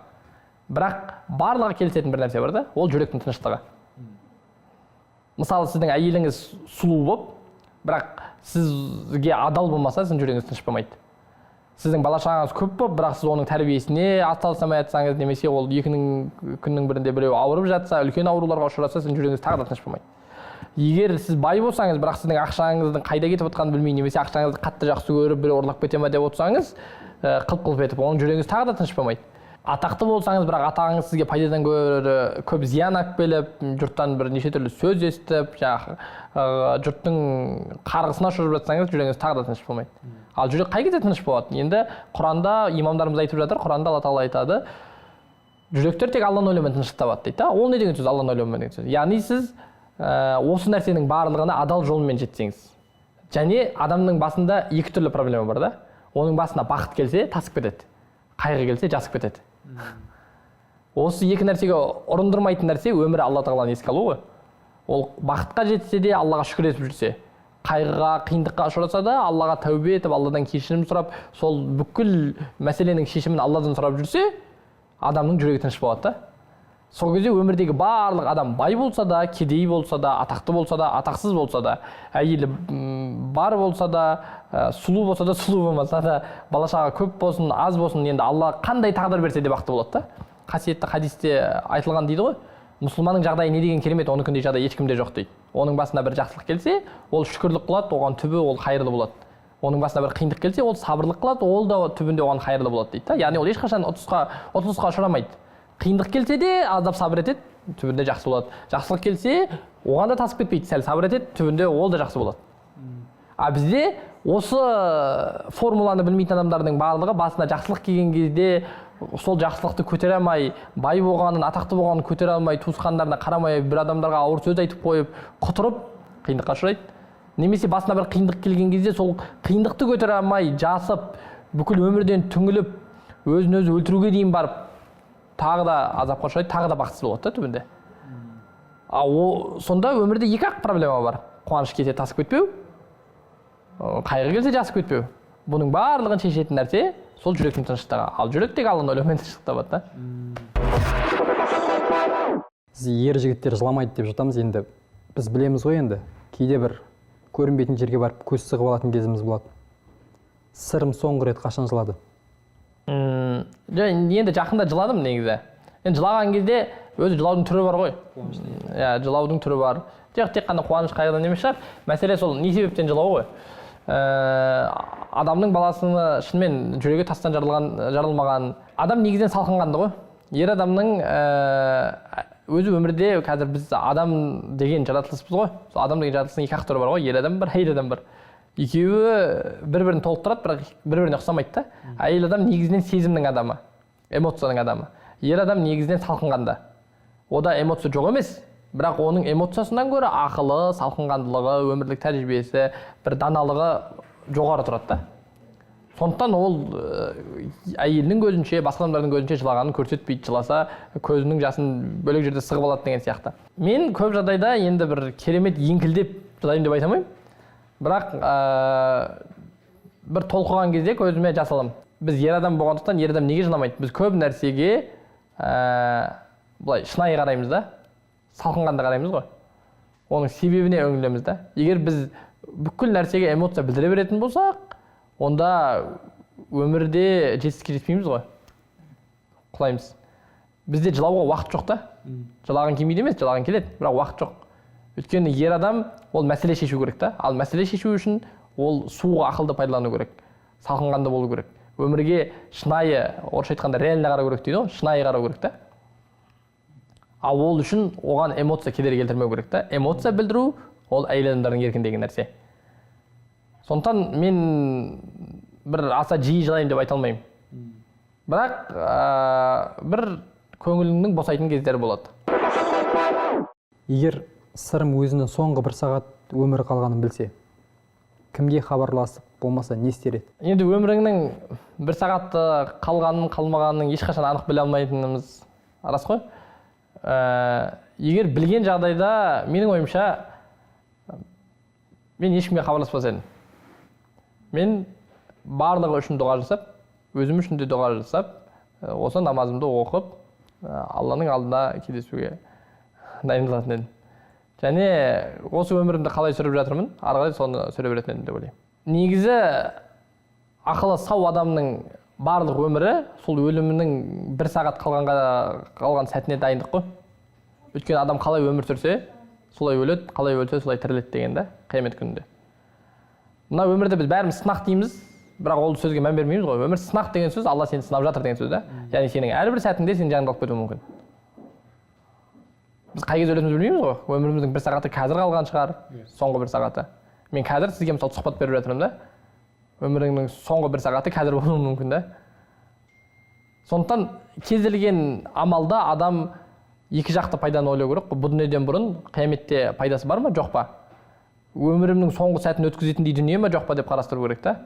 Speaker 2: Бірақ барлығы келісетін бір нәрсе бар да, ол жүректің тыныштығы. Мысалы, сіздің әйеліңіз сұлу болып, бірақ сізге адал болмаса, сіздің жүрегіңіз тыныш болмайды. Сіздің бала шағаңыз көп болып, бірақ сіз оның тәрбиесіне атсалыса жатсаңыз, немесе ол екінің күннің бірінде біреу ауырып жатса, үлкен ауруларға ұшыраса, сіздің жүрегіңіз тағы да тыныш болмайды. Егер сіз бай болсаңыз, бірақ сіздің ақшаңыздың қайда кетіп жатқанын білмей, немесе ақшаңызды қатты жақсы көріп, біреу ұрлап кете ма деп отырсаңыз, қылп-қылп етіп, оның жүрегіңіз тағы да тыныш болмайды. Атақты болсаңыз, бірақ атағыңыз сізге пайдадан гөрі көп зиян алып келіп, жұрттан бір неше түрлі сөз естіп, жаңағы жұрттың қарғысына ұшырап жатсаңыз, жүрегіңіз тағы да тыныш болмайды. Ал жүрек қай кезде тыныш болады? Енді Құранда имамдарымыз айтып жатыр, Құранда Алла Тағала айтады, жүректер тек Алланы ойлаумен тыныштық табады дейді да. Ол не деген сөз, Алланы ойлаумен деген сөз? Яғни сіз осы нәрсенің барлығына адал жолмен жетсеңіз. Және адамның басында екі түрлі проблема бар да. Оның басына бақыт келсе, тасып кетеді. Қайғы келсе, жасып кетеді. Осы екі нәрсеге ұрындырмайтын нәрсе өмірі Алла Тағаланы еске алу ғой. Ол бақытқа жетсе де Аллаға шүкір етіп жүрсе, қайғыға, қиындыққа ұшыраса да Аллаға тәубе етіп, Алладан кешірім сұрап, сол бүкіл мәселенің шешімін Алладан сұрап жүрсе, адамның жүрегі тыныш болады да. Сол кезде өмірдегі барлық адам бай болса да, кедей болса да, атақты болса да, атақсыз болса да, әйелі бар болса да, сұлу болса да, сұлу болмаса да, бала шаға көп болсын, аз болсын, енді Алла қандай тағдыр берсе де бақытты болады да. Қасиетті хадисте айтылған дейді ғой, мұсылманның жағдайы не деген керемет, оныкіндей жағдай ешкімде жоқ дейді. Оның басына бір жақсылық келсе, ол шүкірлік қылады, оған түбі ол қайырлы болады. Оның басына бір қиындық келсе, ол сабырлық қылады, ол да түбінде оған қайырлы болады дейді да. Яғни ол ешқашан ұтылысқа ұшырамайды. Қиындық келсе де аздап сабыр етеді, түбінде жақсы болады. Жақсылық келсе, оған да тасып кетпейді, сәл сабыр етеді, түбінде ол да жақсы болады. А бізде осы формуланы білмейтін адамдардың барлығы басына жақсылық келген кезде сол жақсылықты көтере алмай, бай болғанын, атақты болғанын көтере алмай, туысқандарына қарамай, бір адамдарға ауыр сөз айтып қойып, құтырып қиындыққа ұшырайды. Немесе басына бір қиындық келген кезде сол қиындықты көтере алмай, жасып, бүкіл өмірден түңіліп, өзін өзі өлтіруге дейін барып, тағы да азапқа ұшырайды, тағы да бақытсыз болады да түбінде. А сонда өмірде екі ақ проблема бар. Қуаныш келсе тасып кетпеу, қайғы келсе жасып кетпеу. Бұның барлығын шешетін нәрсе сол жүректің тыныштығы. Ал жүрек тек Алланы ойлаумен тыныштық табады да.
Speaker 1: Біз ер жігіттер жыламайды деп жатамыз енді. Біз білеміз ғой енді, кейде бір көрінбейтін жерге барып көз сығып алатын кезіміз болады. Сырым соңғы рет қашан жылады?
Speaker 2: Енді жақында жыладым негізі. Енді жылаған кезде өзі жылаудың түрі бар ғой. Иә, жылаудың түрі бар. Тек қана қуаныш қайғыдан емес шығар. Мәселе сол не себептен жылау ғой. Адамның баласыны шынымен жүрегі тастан жарылмаған. Адам негізінен салқынқанды ғой. Ер адамның өзі өмірде қазір біз адам деген жаратылыспыз ғой. Сол адам деген жаратылыстың екі ақ түрі бар ғой. Ер адам бар, әйел адам бар. Екеуі бір-бірін толықтырады, бірақ бір-біріне ұқсамайды да. Әйел адам негізінен сезімнің адамы, эмоцияның адамы. Ер адам негізінен салқынқанды. Ода эмоция жоқ емес, бірақ оның эмоциясынан гөрі ақылы, салқынқандылығы, өмірлік тәжірибесі, бір даналығы жоғары тұрады да. Сондықтан ол әйелінің көзінше, басқа адамдардың көзінше жылағанын көрсетпейді, жыласа көзінің жасын бөлек жерде сығып алады деген сияқты. Мен көп жағдайда енді бір керемет еңкілдеп жылаймын деп айта алмаймын. Бірақ бір толқыған кезде көзіме жас аламын. Біз ер адам болғандықтан ер адам неге жыламайды? Біз көп нәрсеге былай шынайы қараймыз да, салқынқанды қараймыз ғой. Оның себебіне үңілеміз да. Егер біз бүкіл нәрсеге эмоция білдіре беретін болсақ, онда өмірде жетістікке жетпейміз ғой. Құлаймыз. Бізде жылауға уақыт жоқ та. Жылағың келмейді емес, жылағың келеді, бірақ уақыт жоқ. Өйткені ер адам ол мәселе шешу керек та. Ал мәселе шешу үшін ол суық ақылды пайдалану керек, салқынқанды болу керек. Өмірге шынайы, орысша айтқанда реально қарау керек дейді ғой, шынайы қарау керек та. Ал ол үшін оған эмоция кедергі келтірмеу керек та. Эмоция білдіру ол әйел адамдардың еркіндегі нәрсе. Сондықтан мен бір аса жиі жылаймын деп айта алмаймын. Бірақ бір көңіліңнің босайтын кездері болады.
Speaker 1: Егер Сырым өзінің соңғы бір сағат өмірі қалғанын білсе, кімге хабарласып, болмаса не істер еді?
Speaker 2: Енді өміріңнің бір сағатты қалғанын, қалмағанын ешқашан анық біле алмайтынымыз рас қой. Егер білген жағдайда, менің ойымша, мен ешкімге хабарласпас едім. Мен барлығы үшін дұға жасап, өзім үшін де дұға жасап, осы намазымды оқып, Алланың алдына кездесуге дайындалатын едім. Және осы өмірімді қалай сүріп жатырмын, ары қарай соны сүре беретін едім деп ойлаймын. Негізі ақылы сау адамның барлық өмірі сол өлімінің бір сағат қалған сәтіне дайындық қой. Өйткені адам қалай өмір сүрсе, солай өледі, қалай өлсе, солай тіріледі деген да, қиямет күнінде. Мына өмірде біз бәріміз сынақ дейміз, бірақ ол сөзге мән бермейміз ғой. Өмір сынақ деген сөз, Алла сені сынап жатыр деген сөз да. Яғни сенің әрбір сәтіңде сені жаныңды алып кетуі мүмкін. Біз қай кезде өлетінімізді білмейміз ғой. Өміріміздің бір сағаты қазір қалған шығар, соңғы бір сағаты. Мен қазір сізге мысалы сұхбат беріп жатырмын да. Өміріңнің соңғы бір сағаты қазір болуы мүмкін да. Сондықтан кез келген амалда адам екі жақты пайданы ойлау керек. Бұл дүниеден бұрын қияметте пайдасы бар ма, жоқ па? Өмірімнің соңғы сәтін өткізетіндей дүние ме, жоқ па деп қарастыру керек та.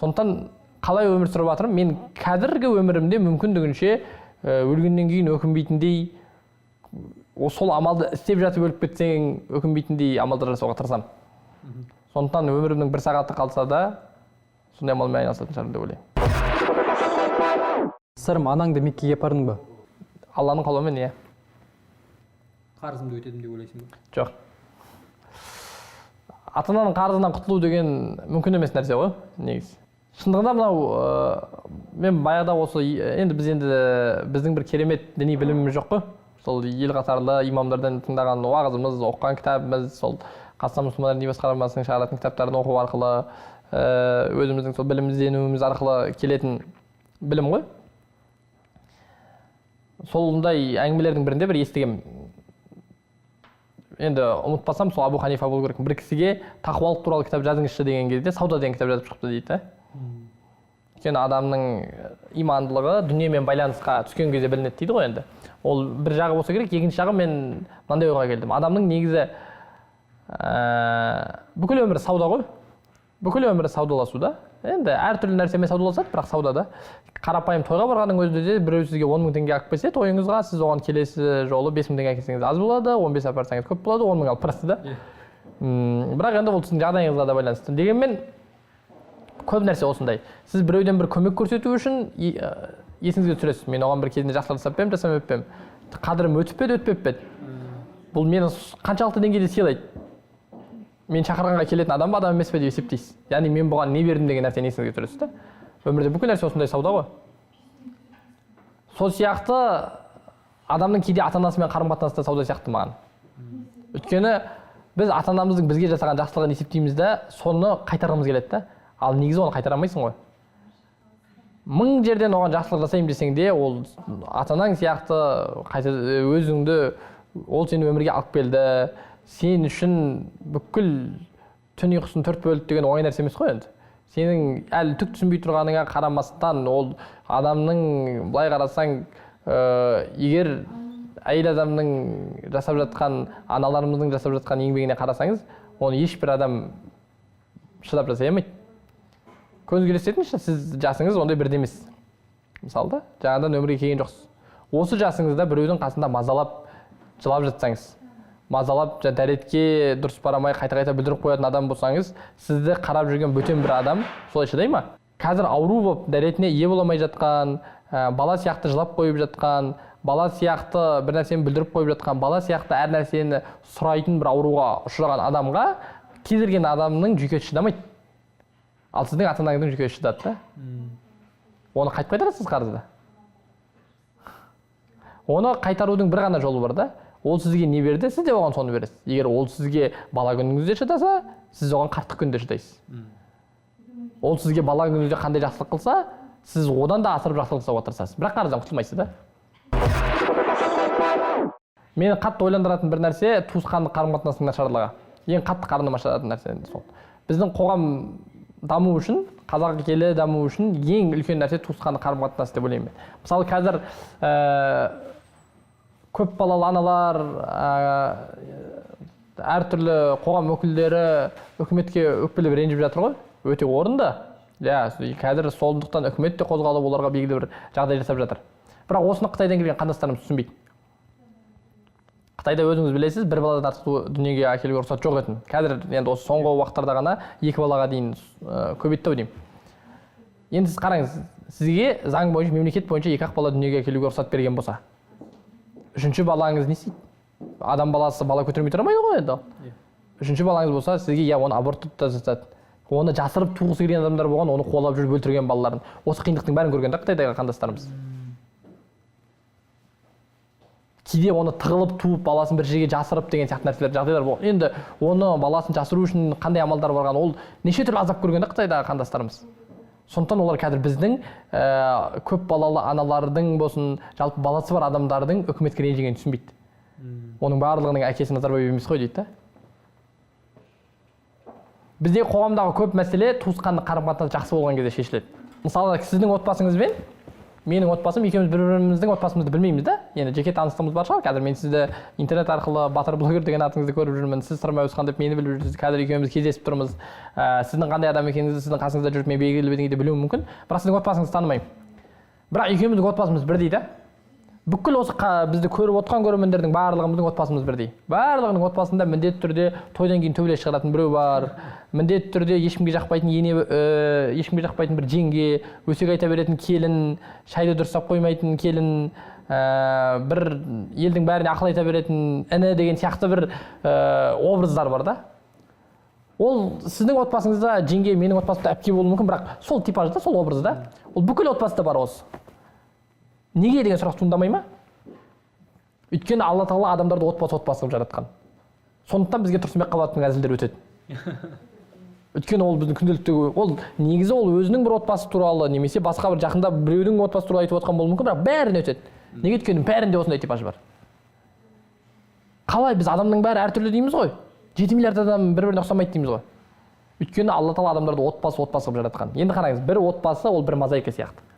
Speaker 2: Сондықтан қалай өмір сүріп жатырмын, мен қазіргі өмірімде мүмкіндігінше өлгеннен кейін өкінбейтіндей, сол амалды істеп жатып өліп кетсең өкінбейтіндей амалдар жасауға тырысамын. Сондықтан өмірімнің бір сағаты қалса да сондай амалмен айналысатын шығармын деп ойлаймын.
Speaker 1: Сырым, анаңды Меккеге апардың ба?
Speaker 2: Алланың қалауымен, иә.
Speaker 1: Қарызымды өтедім деп ойлайсың ба?
Speaker 2: Жоқ. Ата-ананың қарызынан құтылу деген мүмкін емес нәрсе ғой, негізі. Шындығында мынау, мен баяғыда осы, енді біз енді біздің бір керемет діни біліміміз жоқ қой. Сол ел қатарлы имамдардан тыңдаған уағызымыз, оқыған кітабымыз, сол Қазақстан мұсылмандар діни басқармасының шығаратын кітаптарын оқу арқылы, өзіміздің сол білім ізденуіміз арқылы келетін білім ғой. Сондай әңгімелердің бірінде бір естігем. Енді ұмытпасам, сол Абу Ханифа болу керек. Бір кісіге тақуалық туралы кітап жазыңызшы деген кезде сауда деген кітап жазып шықты дейді да. Өйткені адамның имандылығы дүниемен байланысқа түскен кезде білінеді дейді ғой енді. Ол бір жағы болса керек, екінші жағы мен мынандай ойға келдім. Адамның негізі бүкіл өмірі сауда ғой. Бүкіл өмірі саудаласу да. Енді әртүрлі нәрсемен саудаласады, бірақ сауда да. Қарапайым тойға барғанның өзінде де біреу сізге 10 мың теңге алып келсе, тойыңызға сіз оған келесі жолы 5 мың теңге әкелсеңіз аз болады, 15 апарсаңыз көп болады, 10 мың алып барасыз да. Бірақ енді ол сіздің жағдайыңызға да байланысты. Дегенмен көп нәрсе осындай. Сіз біреуден бір көмек көрсету үшін есіңізге түсіресіз. Мен оған бір кезінде жақсылық жасап па едім, жасамап па едім? Қадірім өтіп пе еді, өтпеп пе еді? Бұл мені қаншалықты деңгейде сыйлайды? Мен шақырғанға келетін адам ба, адам емес пе деп есептейсіз. Яғни мен бұған не бердім деген нәрсені есіңізге түсіресіз да. Өмірде бүкіл нәрсе осындай сауда ғой. Сол сияқты адамның кейде ата-анасымен қарым-қатынасы да сауда сияқты маған. Өйткені біз ата-анамыздың бізге жасаған жақсылығын есептейміз да, соны қайтарғымыз келеді да. Ал негізі оны қайтара алмайсың ғой. Мың жерден оған жақсылық жасаймын десең де, ол ата-анаң сияқты қайта өзіңді, ол сені өмірге алып келді, сен үшін бүкіл түн ұйқысын төрт бөлді деген оңай нәрсе емес қой енді. Сенің әлі түк түсінбей тұрғаныңа қарамастан, ол адамның былай қарасаң, егер әйел адамның жасап жатқан, аналарымыздың жасап жатқан еңбегіне қарасаңыз, оны ешбір адам шыдап жасай алмайды. Көзіңізге елестетіңізші, сіз жасыңыз ондай бірде емес. Мысалы да, жаңадан өмірге келген жоқсыз. Осы жасыңызда біреудің қасында мазалап жылап жатсаңыз, мазалап дәретке дұрыс барамай қайта-қайта бүлдіріп қоятын адам болсаңыз, сізді қарап жүрген бөтен бір адам солай шыдай ма? Қазір ауру болып дәретіне ие бола алмай жатқан, бала сияқты жылап қойып жатқан, бала сияқты бір нәрсені бүлдіріп қойып жатқан, бала сияқты әр нәрсені сұрайтын бір ауруға ұшыраған адамға кез келген адамның жүйкесі шыдамайды. Ал сіздің ата-анаңыздың жүйкесі шыдады да. Оны қайтып қайтарасыз қарызды. Оны қайтарудың бір ғана жолы бар да. Ол сізге не берді, сіз де оған соны бересіз. Егер ол сізге бала күніңізде шыдаса, сіз оған қарттық күнде шыдайсыз. Ол сізге бала күніңізде қандай жақсылық қылса, сіз одан да асырып жақсылық жасауға тырысасыз. Бірақ қарыздан құтылмайсыз да. Мені қатты ойландыратын бір нәрсе туысқандық қарым-қатынастың нашарлығы. Ең қатты қарным ашыратын нәрсе сол. Біздің қоғам даму үшін, қазақ елі даму үшін ең үлкен нәрсе туысқандық қарым-қатынас деп ойлаймын мен. Мысалы қазір көп балалы аналар, әртүрлі қоғам өкілдері үкіметке өкпелеп ренжіп жатыр ғой. Өте орынды. Иә, қазір сондықтан үкімет те қозғалып, оларға белгілі бір жағдай жасап жатыр. Бірақ осыны Қытайдан келген қандастарымыз түсінбейді. Қытайда өзіңіз білесіз, бір баладан артық дүниеге әкелуге рұқсат жоқ етін. Қазір енді осы соңғы уақыттарда ғана 2 балаға дейін көбейтті ау деймін. Енді сіз қараңыз, сізге заң бойынша, мемлекет бойынша 2-ақ бала дүниеге әкелуге рұқсат берген болса, үшінші балаңыз не істейді? Адам баласы бала көтермей тұра алмайды ғой енді. Үшінші балаңыз болса, сізге я оны аборт та жасатады. Оны жасырып туғысы келген адамдар болған, оны қуалап жүріп өлтірген балаларын. Осы қиындықтың бәрін көрген да Қытайдағы қандастарымыз. Кейде оны тығылып туып, баласын бір жерге жасырып деген сияқты нәрселер, жағдайлар болған. Енді оны баласын жасыру үшін қандай амалдар барған, ол неше түрлі азап көрген да Қытайдағы қандастарымыз. Сондықтан олар қазір біздің көп балалы аналардың болсын, жалпы баласы бар адамдардың үкіметке ренжігенін түсінбейді. Оның барлығының әкесі Назарбаев емес қой дейді да. Бізде қоғамдағы көп мәселе туысқандық қарым-қатынас жақсы болған кезде шешіледі. Мысалы, сіздің отбасыңызбен менің отбасым, екеуміз бір-біріміздің отбасымызды білмейміз да. Енді жеке таныстығымыз бар шығар. Қазір мен сізді интернет арқылы Батыр блогер деген атыңызды көріп жүрмін. Сіз Сырым Әуезхан деп мені біліп жүрсіз. Қазір екеуміз кездесіп тұрмыз. Сіздің қандай адам екеніңізді сіздің қасыңызда жүріп мен белгілі бір деңгейде білуім мүмкін. Бірақ сіздің отбасыңызды танымаймын. Бірақ екеуміздің отбасымыз бірдей да. Бүкіл осы бізді көріп отқан көрермендердің барлығымыздың отбасымыз бірдей. Барлығының отбасында міндетті түрде тойдан кейін төбелес шығаратын біреу бар. Міндетті түрде ешкімге жақпайтын ене, ешкімге жақпайтын бір жеңге, өсек айта беретін келін, шайды дұрыстап қоймайтын келін, бір елдің бәріне ақыл айта беретін іні деген сияқты бір образдар бар да. Ол сіздің отбасыңызда жеңге, менің отбасымда әпке болуы мүмкін, бірақ сол типажда, сол образда, ол бүкіл отбасыда бар осы. Неге деген сұрақ туындамай ма? Өйткені Алла тағала адамдарды отбасы отбасы қылып жаратқан. Сондықтан бізге Тұрсынбек Қабатовтың әзілдері өтеді. Өйткені ол біздің күнделікті, ол негізі ол өзінің бір отбасы туралы немесе басқа бір жақында біреудің отбасы туралы айтып отқан болуы мүмкін, бірақ бәріне өтеді. Неге? Өйткені бәрінде осындай типаж бар. Қалай біз адамның бәрі әртүрлі дейміз ғой? 7 миллиард адам бір-біріне ұқсамайды дейміз ғой. Өйткені Алла тағала адамдарды отбасы отбасы қылып жаратқан. Енді қараңыз, бір отбасы ол бір мозаика сияқты.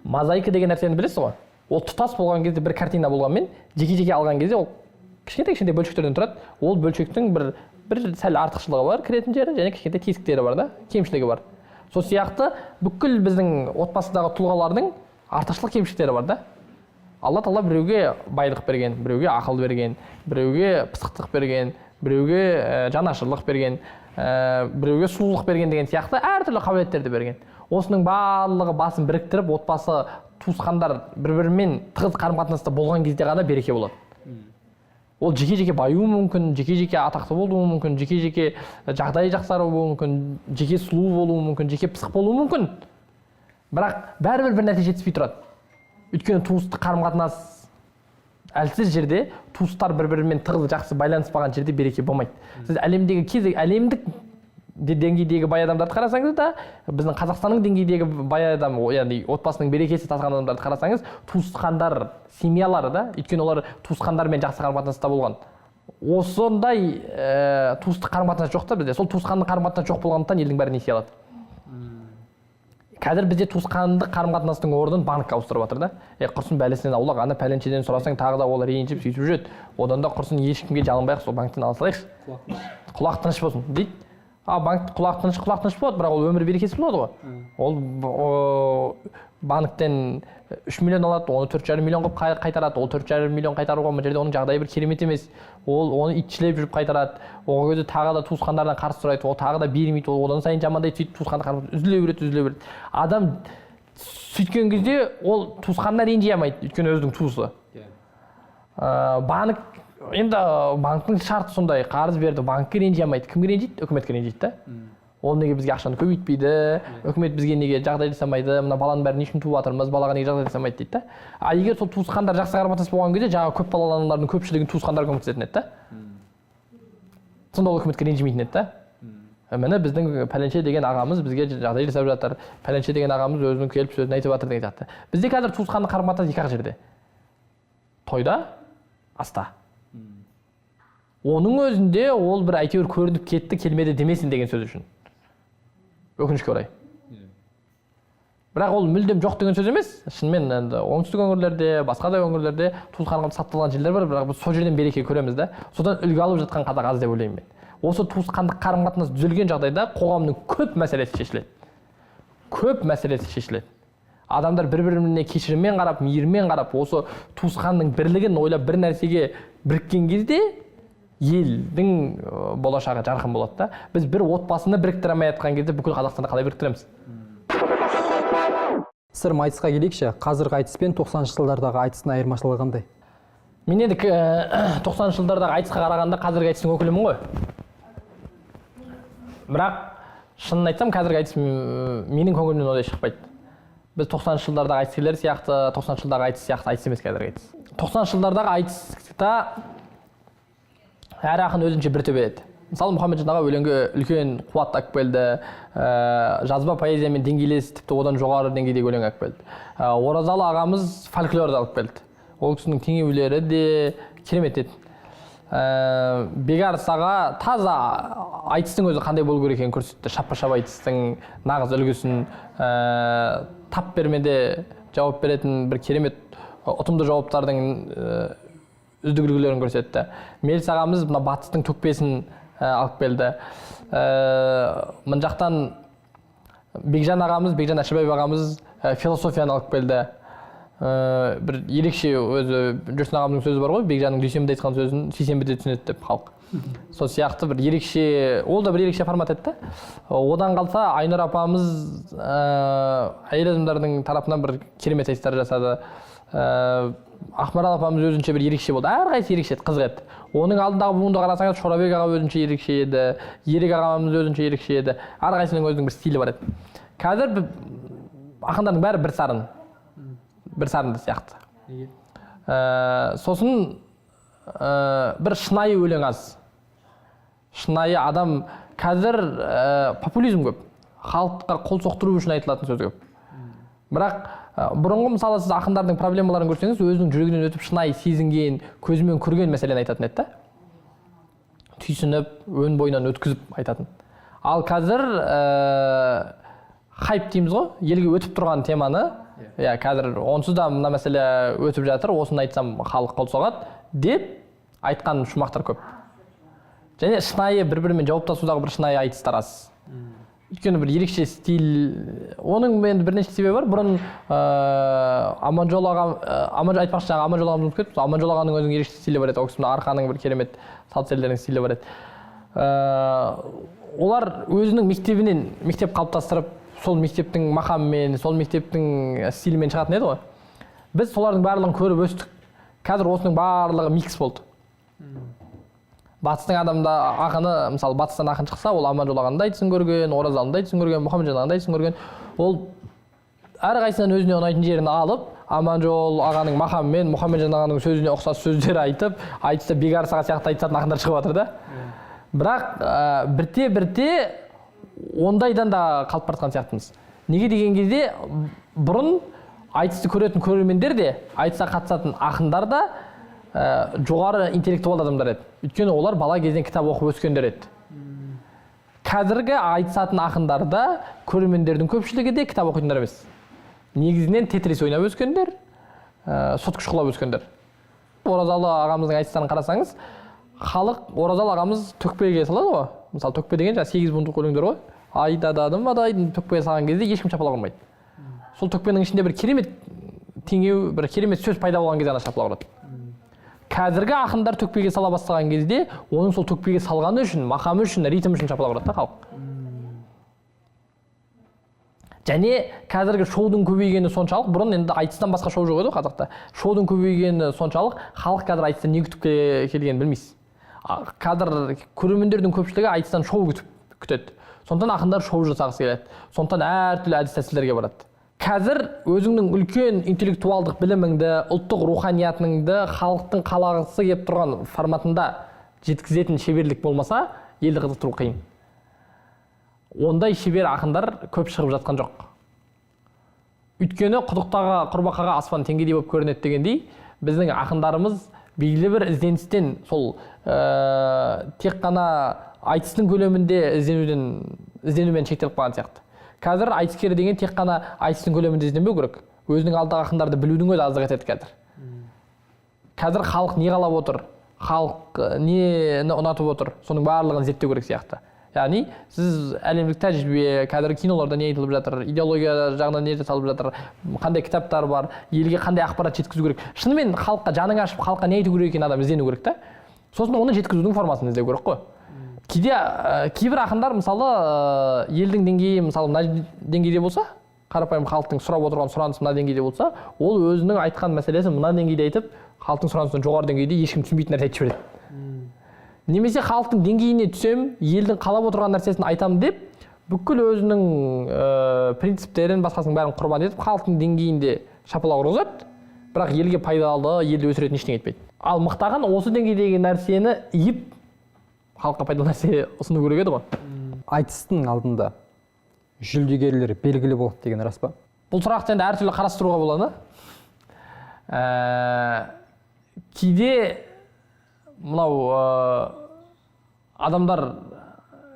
Speaker 2: Мозаика деген нәрсені білесіз ғой? Ол тұтас болған кезде бір картина болғанмен, жеке-жеке алған кезде ол кішкентай-кішкентай бөлшектерден тұрады. Ол бөлшектің бір сәл артықшылығы бар, кіретін жері, және кішкентай тесіктері бар да, кемшілігі бар. Сол сияқты бүкіл біздің отбасыдағы тұлғалардың артықшылық кемшіліктері бар да. Алла тағала біреуге байлық берген, біреуге ақыл берген, біреуге пысықтық берген, біреуге жанашырлық берген, біреуге сұлулық берген деген сияқты әртүрлі қабілеттерді берген. Осының барлығы басын біріктіріп, отбасы, туысқандар бір-бірімен тығыз қарым-қатынаста болған кезде ғана береке болады. Ол жеке-жеке баюы мүмкін, жеке-жеке атақты болуы мүмкін, жеке-жеке жағдайы жақсаруы мүмкін, жеке сұлу болуы мүмкін, жеке пысық болуы мүмкін. Бірақ бәрібір бір нәрсе жетіспей тұрады. Өйткені туыстық қарым-қатынас әлсіз жерде, туыстар бір-бірімен тығыз жақсы байланыспаған жерде береке болмайды. Сіз әлемдегі әлемдік деңгейдегі бай адамдарды қарасаңыз да, біздің Қазақстанның деңгейдегі бай адам, яғни отбасының берекесі тасыған адамдарды қарасаңыз, туысқандар, семьялары да, өйткені олар туысқандармен жақсы қарым-қатынаста болған. Осындай туыстық қарым-қатынас жоқ та бізде. Сол туысқандық қарым-қатынас жоқ болғандықтан елдің бәрі несие алады. Қазір бізде туысқандық қарым-қатынастың орнын банк ауыстырып жатыр да. Құрсын бәлесінен аулақ, ана пәленшеден сұрасаң тағы да ол ренжіп сөйтіп жүреді. Одан да құрсын ешкімге жалынбай-ақ сол банктен ала салайықшы. Құлақ тыныш болсын дейді. А банк құлақ тыныш, құлақ тыныш болады, бірақ ол өмір берекесі болады ғой. Ол банктен 3 миллион алады, оны 4,5 миллион қылып қайтарады. Ол 4,5 миллион қайтаруға мына жерде оның жағдайы бір керемет емес. Ол оны итшілеп жүріп қайтарады. Ол кезде тағы да туысқандарынан қарыз сұрайды, ол тағы да бермейді, ол одан сайын жамандайды, сөйтіп туысқандық қарым үзіле береді, үзіле береді. Адам сөйткен кезде ол туысқанына ренжи алмайды, өйткені өзінің туысы. Банк енді банктің шарты сондай, қарыз берді, банкке ренжи алмайды. Кімге ренжиді? Үкіметке ренжиді да. Ол неге бізге ақшаны көбейтпейді, үкімет бізге неге жағдай жасамайды, мына баланың бәрін не үшін туып жатырмыз, балаға неге жағдай жасамайды дейді да. А егер сол туысқандар жақсы қарым қатынас болған кезде, жаңағы көп балалы аналардың көпшілігін туысқандар көмектесетін еді да. Сонда ол үкіметке ренжімейтін еді да. Міне, біздің пәленше деген ағамыз бізге жағдай жасап жатыр, пәленше деген ағамыз өзінің келіп сөзін айтып жатыр деген сияқты. Бізде қазір туысқандық қарым қатынас екі ақ жерде: тойда, аста. Оның өзінде ол бір әйтеуір көрініп кетті, келмеді демесін деген сөз үшін, өкінішке орай. Бірақ ол мүлдем жоқ деген сөз емес. Шынымен, енді оңтүстік өңірлерде, басқа да өңірлерде туысқандық сақталған жерлер бар, бірақ біз сол жерден береке көреміз да. Содан үлгі алып жатқан қазақ аз деп ойлаймын мен. Осы туысқандық қарым қатынас түзелген жағдайда қоғамның көп мәселесі шешіледі, көп мәселесі шешіледі. Адамдар бір біріне кешіріммен қарап, мейіріммен қарап, осы туысқанның бірлігін ойлап, бір нәрсеге біріккен кезде елдің болашағы жарқын болады да. Біз бір отбасыны біріктіре алмай жатқан кезде бүкіл Қазақстанды қалай біріктіреміз?
Speaker 1: Сырым, айтысқа келейікші. Қазіргі айтыс пен 90-шы жылдардағы айтыстың айырмашылығы қандай?
Speaker 2: Мен енді 90-шы жылдардағы айтысқа қарағанда қазіргі айтыстың өкілімін ғой. Бірақ шынын айтсам, қазіргі айтыс менің көңілімнен ондай шықпайды. Біз 90-шы жылдардағы айтыскерлер сияқты, 90-шы жылдағы айтыс сияқты айтыс емес қазіргі айтыс. 90-шы жылдардағы айтыста әр ақын өзінше бір төбе еді. Мысалы, Мұхамеджан аға өлеңге үлкен қуат алып келді, жазба поэзиямен деңгейлес, тіпті одан жоғары деңгейдегі өлең алып келді. Оразалы ағамыз фольклорды алып келді, ол кісінің теңеулері де керемет еді. Бекарыс аға таза айтыстың өзі қандай болу керек екенін көрсетті, шаппа шап айтыстың нағыз үлгісін, тап бермеде жауап беретін бір керемет ұтымды жауаптардың үздік үлгілерін көрсетті. Меліс ағамыз мына батыстың төкпесін алып келді. Мына жақтан Бекжан ағамыз, Бекжан Әшібаев ағамыз философияны алып келді. Бір ерекше өзі Жүрсін ағамыздың сөзі бар ғой, Бекжанның дүйсенбіде айтқан сөзін сейсенбіде түсінеді деп халық. Сол сияқты бір ерекше, ол да бір ерекше формат еді да. Одан қалса, Айнұр апамыз әйел адамдардың тарапынан бір керемет айтыстар жасады. Ақмарал апамыз өзінше бір ерекше болды. Әрқайсысы ерекше еді, қызық еді. Оның алдындағы буынды қарасаңыз, Шорабек аға өзінше ерекше еді, Ерік ағамыз өзінше ерекше еді. Әрқайсысының өзінің бір стилі бар еді. Қазір ақындардың бәрі бір сарын, бір сарынды сияқты.
Speaker 1: Неге?
Speaker 2: Сосын бір шынайы өлең аз. Шынайы адам қазір популизм көп, халыққа қол соқтыру үшін айтылатын сөз көп. Бірақ бұрынғы, мысалы, сіз ақындардың проблемаларын көрсеңіз, өзінің жүрегінен өтіп, шынайы сезінген, көзімен көрген мәселені айтатын еді да, түйсініп, өн бойынан өткізіп айтатын. Ал қазір хайп дейміз ғой, елге өтіп тұрған теманы, иә, қазір онсыз да мына мәселе өтіп жатыр, осыны айтсам, халық қол соғады деп айтқан шумақтар көп. Және шынайы бір бірімен жауаптасудағы бір шынайы айтыстар аз, өйткені бір ерекше стиль. Оның енді бірнеше себебі бар. Бұрын Аманжол ағам, Аман айтпақшы, жаңа Аманжол ағамыз ұмытып кеттім. Аманжол ағаның өзінің ерекше стилі бар еді. Ол кісінің арқаның бір керемет салт серілерінің стилі бар еді. Олар өзінің мектебінен мектеп қалыптастырып, сол мектептің мақамымен, сол мектептің стилімен шығатын еді ғой. Біз солардың барлығын көріп өстік. Қазір осының барлығы микс болды. Батыстың адамда ақыны, мысалы, батыстан ақын шықса, ол Аманжол ағаның да айтысын көрген, Оразалының да айтысын көрген, Мұхамеджан ағаның да айтысын көрген. Ол әрқайсысынан өзіне ұнайтын жерін алып, Аманжол ағаның мақамымен, Мұхамеджан ағаның сөзіне ұқсас сөздер айтып, айтыста Бекарыс аға сияқты айтысатын ақындар шығып жатыр да. Бірақ бірте бірте ондайдан да қалып бара жатқан сияқтымыз. Неге деген кезде, бұрын айтысты көретін көрермендер де, айтысқа қатысатын ақындар да жоғары интеллектуал адамдар еді, өйткені олар бала кезінен кітап оқып өскендер еді. Қазіргі айтысатын ақындарда көрермендердің көпшілігі де кітап оқитындар емес, негізінен Тетрис ойнап өскендер, сотка шұқылап өскендер. Оразалы ағамыздың айтыстарын қарасаңыз, халық, Оразалы ағамыз төкпеге салады ғой. Мысалы, төкпе деген жаңағы сегіз буындық өлеңдер ғой. Айдададым адайдым төкпеге салған кезде ешкім шапалақ ұрмайды. Сол төкпенің ішінде бір керемет теңеу, бір керемет сөз пайда болған кезде ғана шапалақ ұрады. Қазіргі ақындар төкпеге сала бастаған кезде, оның сол төкпеге салғаны үшін, мақамы үшін, ритм үшін шапалақ ұрады да халық. Және қазіргі шоудың көбейгені соншалық, бұрын енді айтыстан басқа шоу жоқ еді ғой қазақта, шоудың көбейгені соншалық, халық қазір айтыстан не күтіп келгенін білмейсіз. Қазір көрермендердің көпшілігі айтыстан шоу күтіп күтеді. Сондықтан ақындар шоу жасағысы келеді. Сондықтан әртүрлі әдіс тәсілдерге барады. Қазір өзіңнің үлкен интеллектуалдық біліміңді, ұлттық руханиятыңды халықтың қалағысы келіп тұрған форматында жеткізетін шеберлік болмаса, елді қызықтыру қиын. Ондай шебер ақындар көп шығып жатқан жоқ. Өйткені құдықтағы құрбақаға аспан теңгедей болып көрінеді дегендей, біздің ақындарымыз белгілі бір ізденістен сол тек қана айтыстың көлемінде ізденумен шектеліп қалған сияқты. Қазір айтыскер деген тек қана айтыстың көлемінде ізденбеу керек. Өзінің алдағы ақындарды білудің өзі аздық етеді қазір. Қазір халық не қалап отыр, халық нені ұнатып отыр, соның барлығын зерттеу керек сияқты. Яғни сіз әлемдік тәжірибе, қазіргі киноларда не айтылып жатыр, идеология жағынан не жасалып жатыр, қандай кітаптар бар, елге қандай ақпарат жеткізу керек. Шынымен халыққа жаның ашып, халыққа не айту керек екенін адам іздену керек та. Сосын оны жеткізудің формасын іздеу керек қой. Кейде кейбір ақындар мысалы елдің деңгейі мысалы мына деңгейде болса, қарапайым халықтың сұрап отырған сұранысы мына деңгейде болса, ол өзінің айтқан мәселесін мына деңгейде айтып, халықтың сұранысынан жоғары деңгейде ешкім түсінбейтін нәрсе айтып жібереді. Немесе халықтың деңгейіне түсем, елдің қалап отырған нәрсесін айтам деп, бүкіл өзінің принциптерін, басқасының бәрін құрбан етіп, халықтың деңгейінде шапалақ ұрғызады, бірақ елге пайдалы, елді өсіретін ештеңе етпейді. Ал мықты ақын осы деңгейдегі нәрсені иіп, халыққа пайдалы нәрсе ұсыну керек еді ғой.
Speaker 1: Айтыстың алдында жүлдегерлер белгілі болды деген рас па?
Speaker 2: Бұл сұрақты енді әртүрлі қарастыруға болады. Кейде мынау адамдар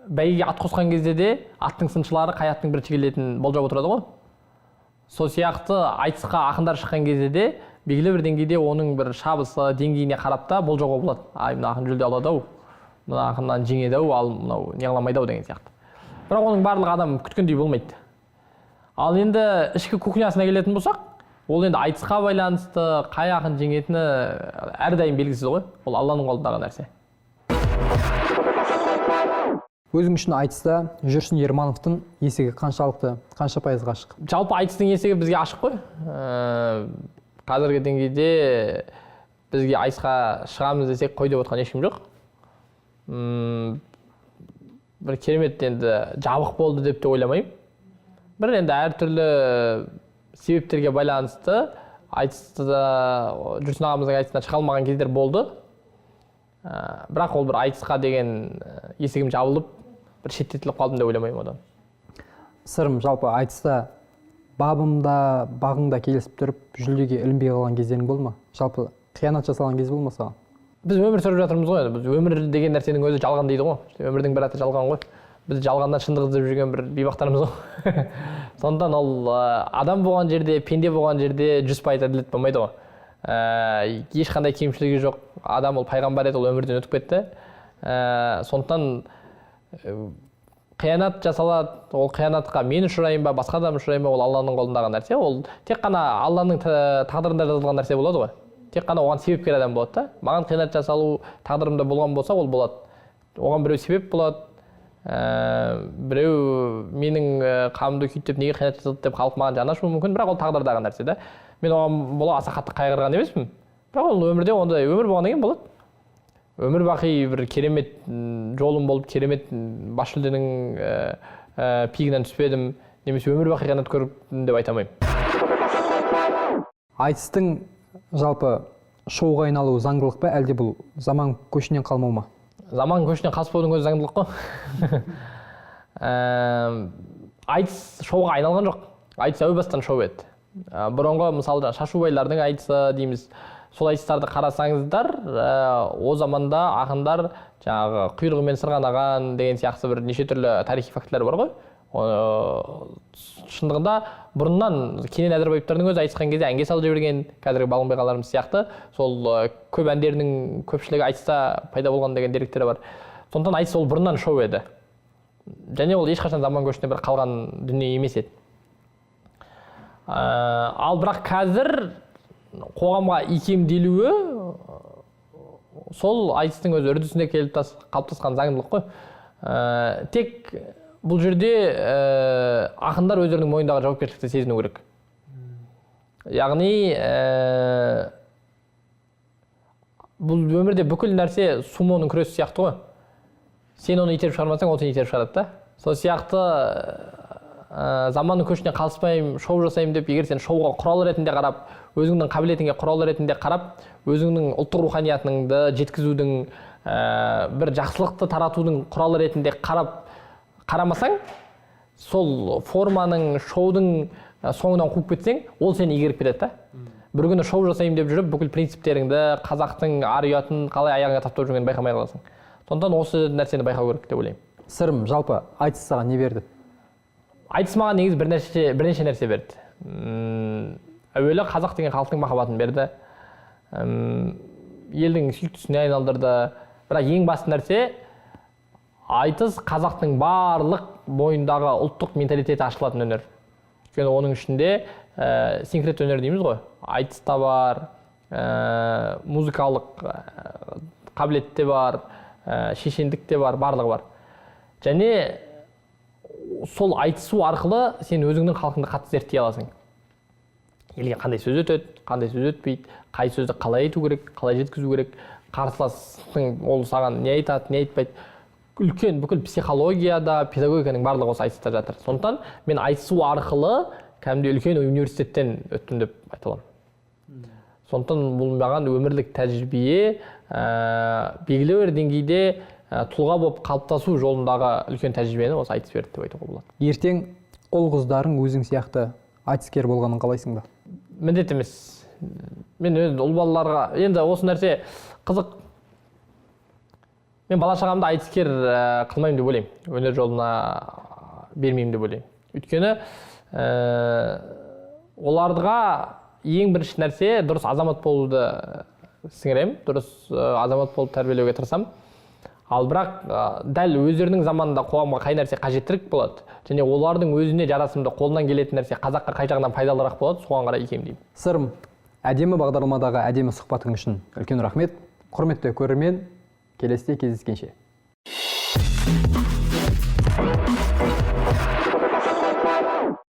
Speaker 2: бәйгеге ат қосқан кезде де аттың сыншылары қай аттың бірінші келетінін болжап отырады ғой. Сол сияқты айтысқа ақындар шыққан кезде де белгілі бір деңгейде оның бір шабысы деңгейіне қарап та болжауға болады. Ай, мына ақын жүлде алады ау, мына ақыннан жеңеді ау, ал мынау не қыламайды ау деген сияқты. Бірақ оның барлығы адам күткендей болмайды. Ал енді ішкі кухнясына келетін болсақ, ол енді айтысқа байланысты қай ақын жеңетіні әрдайым белгісіз ғой. Ол Алланың қолындағы нәрсе.
Speaker 1: Өзің үшін айтыста Жүрсін Ермановтың есігі қаншалықты, қанша пайызға ашық?
Speaker 2: Жалпы айтыстың есігі бізге ашық қой. Қазіргі деңгейде бізге айтысқа шығамыз десек қой деп отқан ешкім жоқ. Бір керемет енді жабық болды деп те ойламаймын. Бір енді әртүрлі себептерге байланысты айтыста Жүрсін ағамыздың айтысына шыға алмаған кездер болды. Бірақ ол бір айтысқа деген есігім жабылып, бір шеттетіліп қалдым деп ойламаймын одан.
Speaker 1: Сырым, жалпы айтыста бабымда, бағыңда келісіп тұрып, жүлдеге ілінбей қалған кездерің болды ма? Жалпы қиянат жасалған кез болды ма саған?
Speaker 2: Біз өмір сүріп жатырмыз ғой. Біз өмір деген нәрсенің өзі жалған дейді ғой. Өмірдің бір аты жалған ғой. Біз жалғаннан шындық іздеп жүрген бір бейбақтармыз ғой. Сондықтан ол адам болған жерде, пенде болған жерде 100% әділет болмайды ғой. Ешқандай кемшілігі жоқ адам, ол пайғамбар еді, ол өмірден өтіп кетті. Сондықтан қиянат жасалады, ол қиянатқа мен ұшырайын ба, басқа адам ұшырайын ба, ол Алланың қолындағы нәрсе. Ол тек қана Алланың тағдырында жазылған нәрсе болады ғой. Тек қана оған себепкер адам болады да. Маған қиянат жасалу тағдырымда болған болса, ол болады. Оған біреу себеп болады. Біреу менің қамымды күйттеп неге қиянат жасады деп халық маған жаны ашуы мүмкін, бірақ ол тағдырдағы нәрсе да. Мен оған бола аса қатты қайғырған емеспін. Бірақ ол өмірде ондай өмір болғаннан кейін болады. Өмір бақи бір керемет жолым болып, керемет бас жүлденің пигінен түспедім, немесе өмір бақи қиянат көрдім деп айта алмаймын.
Speaker 1: Айтыстың жалпы шоуға айналуы заңдылық па, әлде бұл заман көшінен қалмау ма?
Speaker 2: Заман көшінен қалыспаудың өзі заңдылық қой. Айтыс шоуға айналған жоқ. Айтыс әу бастан шоу еді. Бұрынғы мысалы шашубайлардың айтысы дейміз. Сол айтыстарды қарасаңыздар, о заманда ақындар жаңағы құйрығымен сырғанаған деген сияқты бір неше түрлі тарихи фактілер бар ғой. Шындығында бұрыннан Кенен Әзірбаевтардың өзі айтысқан кезде әнге салып жіберген, қазіргі Балғынбай ағаларымыз сияқты, сол көп әндерінің көпшілігі айтыста пайда болған деген деректер бар. Сондықтан айтыс ол бұрыннан шоу еді. Және ол ешқашан заман көшіне бір қалған дүние емес еді. Ал бірақ қазір қоғамға икемделуі сол айтыстың өзі үрдісіне келіп қалыптасқан заңдылық қой. Тек бұл жерде ақындар өздерінің мойнындағы жауапкершілікті сезіну керек. Яғни бұл өмірде бүкіл нәрсе сумоның күресі сияқты ғой. Сен оны итеріп шығармасаң, ол сені итеріп шығарады да. Сол сияқты заманның көшіне қалыспаймын, шоу жасаймын деп, егер сен шоуға құрал ретінде қарап, өзіңнің қабілетіңе құрал ретінде қарап, өзіңнің ұлттық руханиятыңды жеткізудің, бір жақсылықты таратудың құралы ретінде қарамасаң, сол форманың, шоудың соңынан қуып кетсең, ол сені игеріп кетеді да. Бір күні шоу жасаймын деп жүріп, бүкіл принциптеріңді, қазақтың ар ұятын қалай аяғыңа таптап жүргенін байқамай қаласың. Сондықтан осы нәрсені байқау керек деп ойлаймын.
Speaker 1: Сырым, жалпы айтыс саған не берді?
Speaker 2: Айтыс маған негізі бірнеше нәрсе берді. Әуелі қазақ деген халықтың махаббатын берді. Елдің сүйіктісіне айналдырды. Бірақ ең басты нәрсе, айтыс қазақтың барлық бойындағы ұлттық менталитеті ашылатын өнер. Өйткені оның ішінде синкрет өнер дейміз ғой. Айтыс та бар, музыкалық қабілет те бар, шешендік те бар, барлығы бар. Және сол айтысу арқылы сен өзіңнің халқыңды қатты зерттей аласың. Елге қандай сөз өтеді, қандай сөз өтпейді, қай сөзді қалай айту керек, қалай жеткізу керек, қарсыластың ол саған не айтады, не айтпайды. Үлкен бүкіл психологияда, педагогиканың барлығы осы айтыста жатыр. Сондықтан мен айтысу арқылы кәдімгідей үлкен университеттен өттім деп айта аламын. Сондықтан бұл маған өмірлік тәжірибе, белгілі бір деңгейде тұлға болып қалыптасу жолындағы үлкен тәжірибені осы айтыс берді деп айтуға болады.
Speaker 1: Ертең ұл қыздарың өзің сияқты айтыскер болғанын қалайсың ба?
Speaker 2: Міндет емес. Мен өз ұл балаларға енді осы нәрсе қызық. Мен бала шағамды айтыскер қылмаймын деп ойлаймын. Өнер жолына бермеймін деп ойлаймын. Өйткені оларға ең бірінші нәрсе дұрыс азамат болуды сіңіремін, дұрыс азамат болып тәрбиелеуге тырысамын. Ал бірақ дәл өздерінің заманында қоғамға қай нәрсе қажеттірек болады және олардың өзіне жарасымды қолынан келетін нәрсе қазаққа қай жағынан пайдалырақ болады, соған қарай икемдеймін.
Speaker 1: Сырым, әдемі бағдарламадағы әдемі сұхбатың үшін үлкен рахмет. Құрметті көрермен, келесіде кездескенше.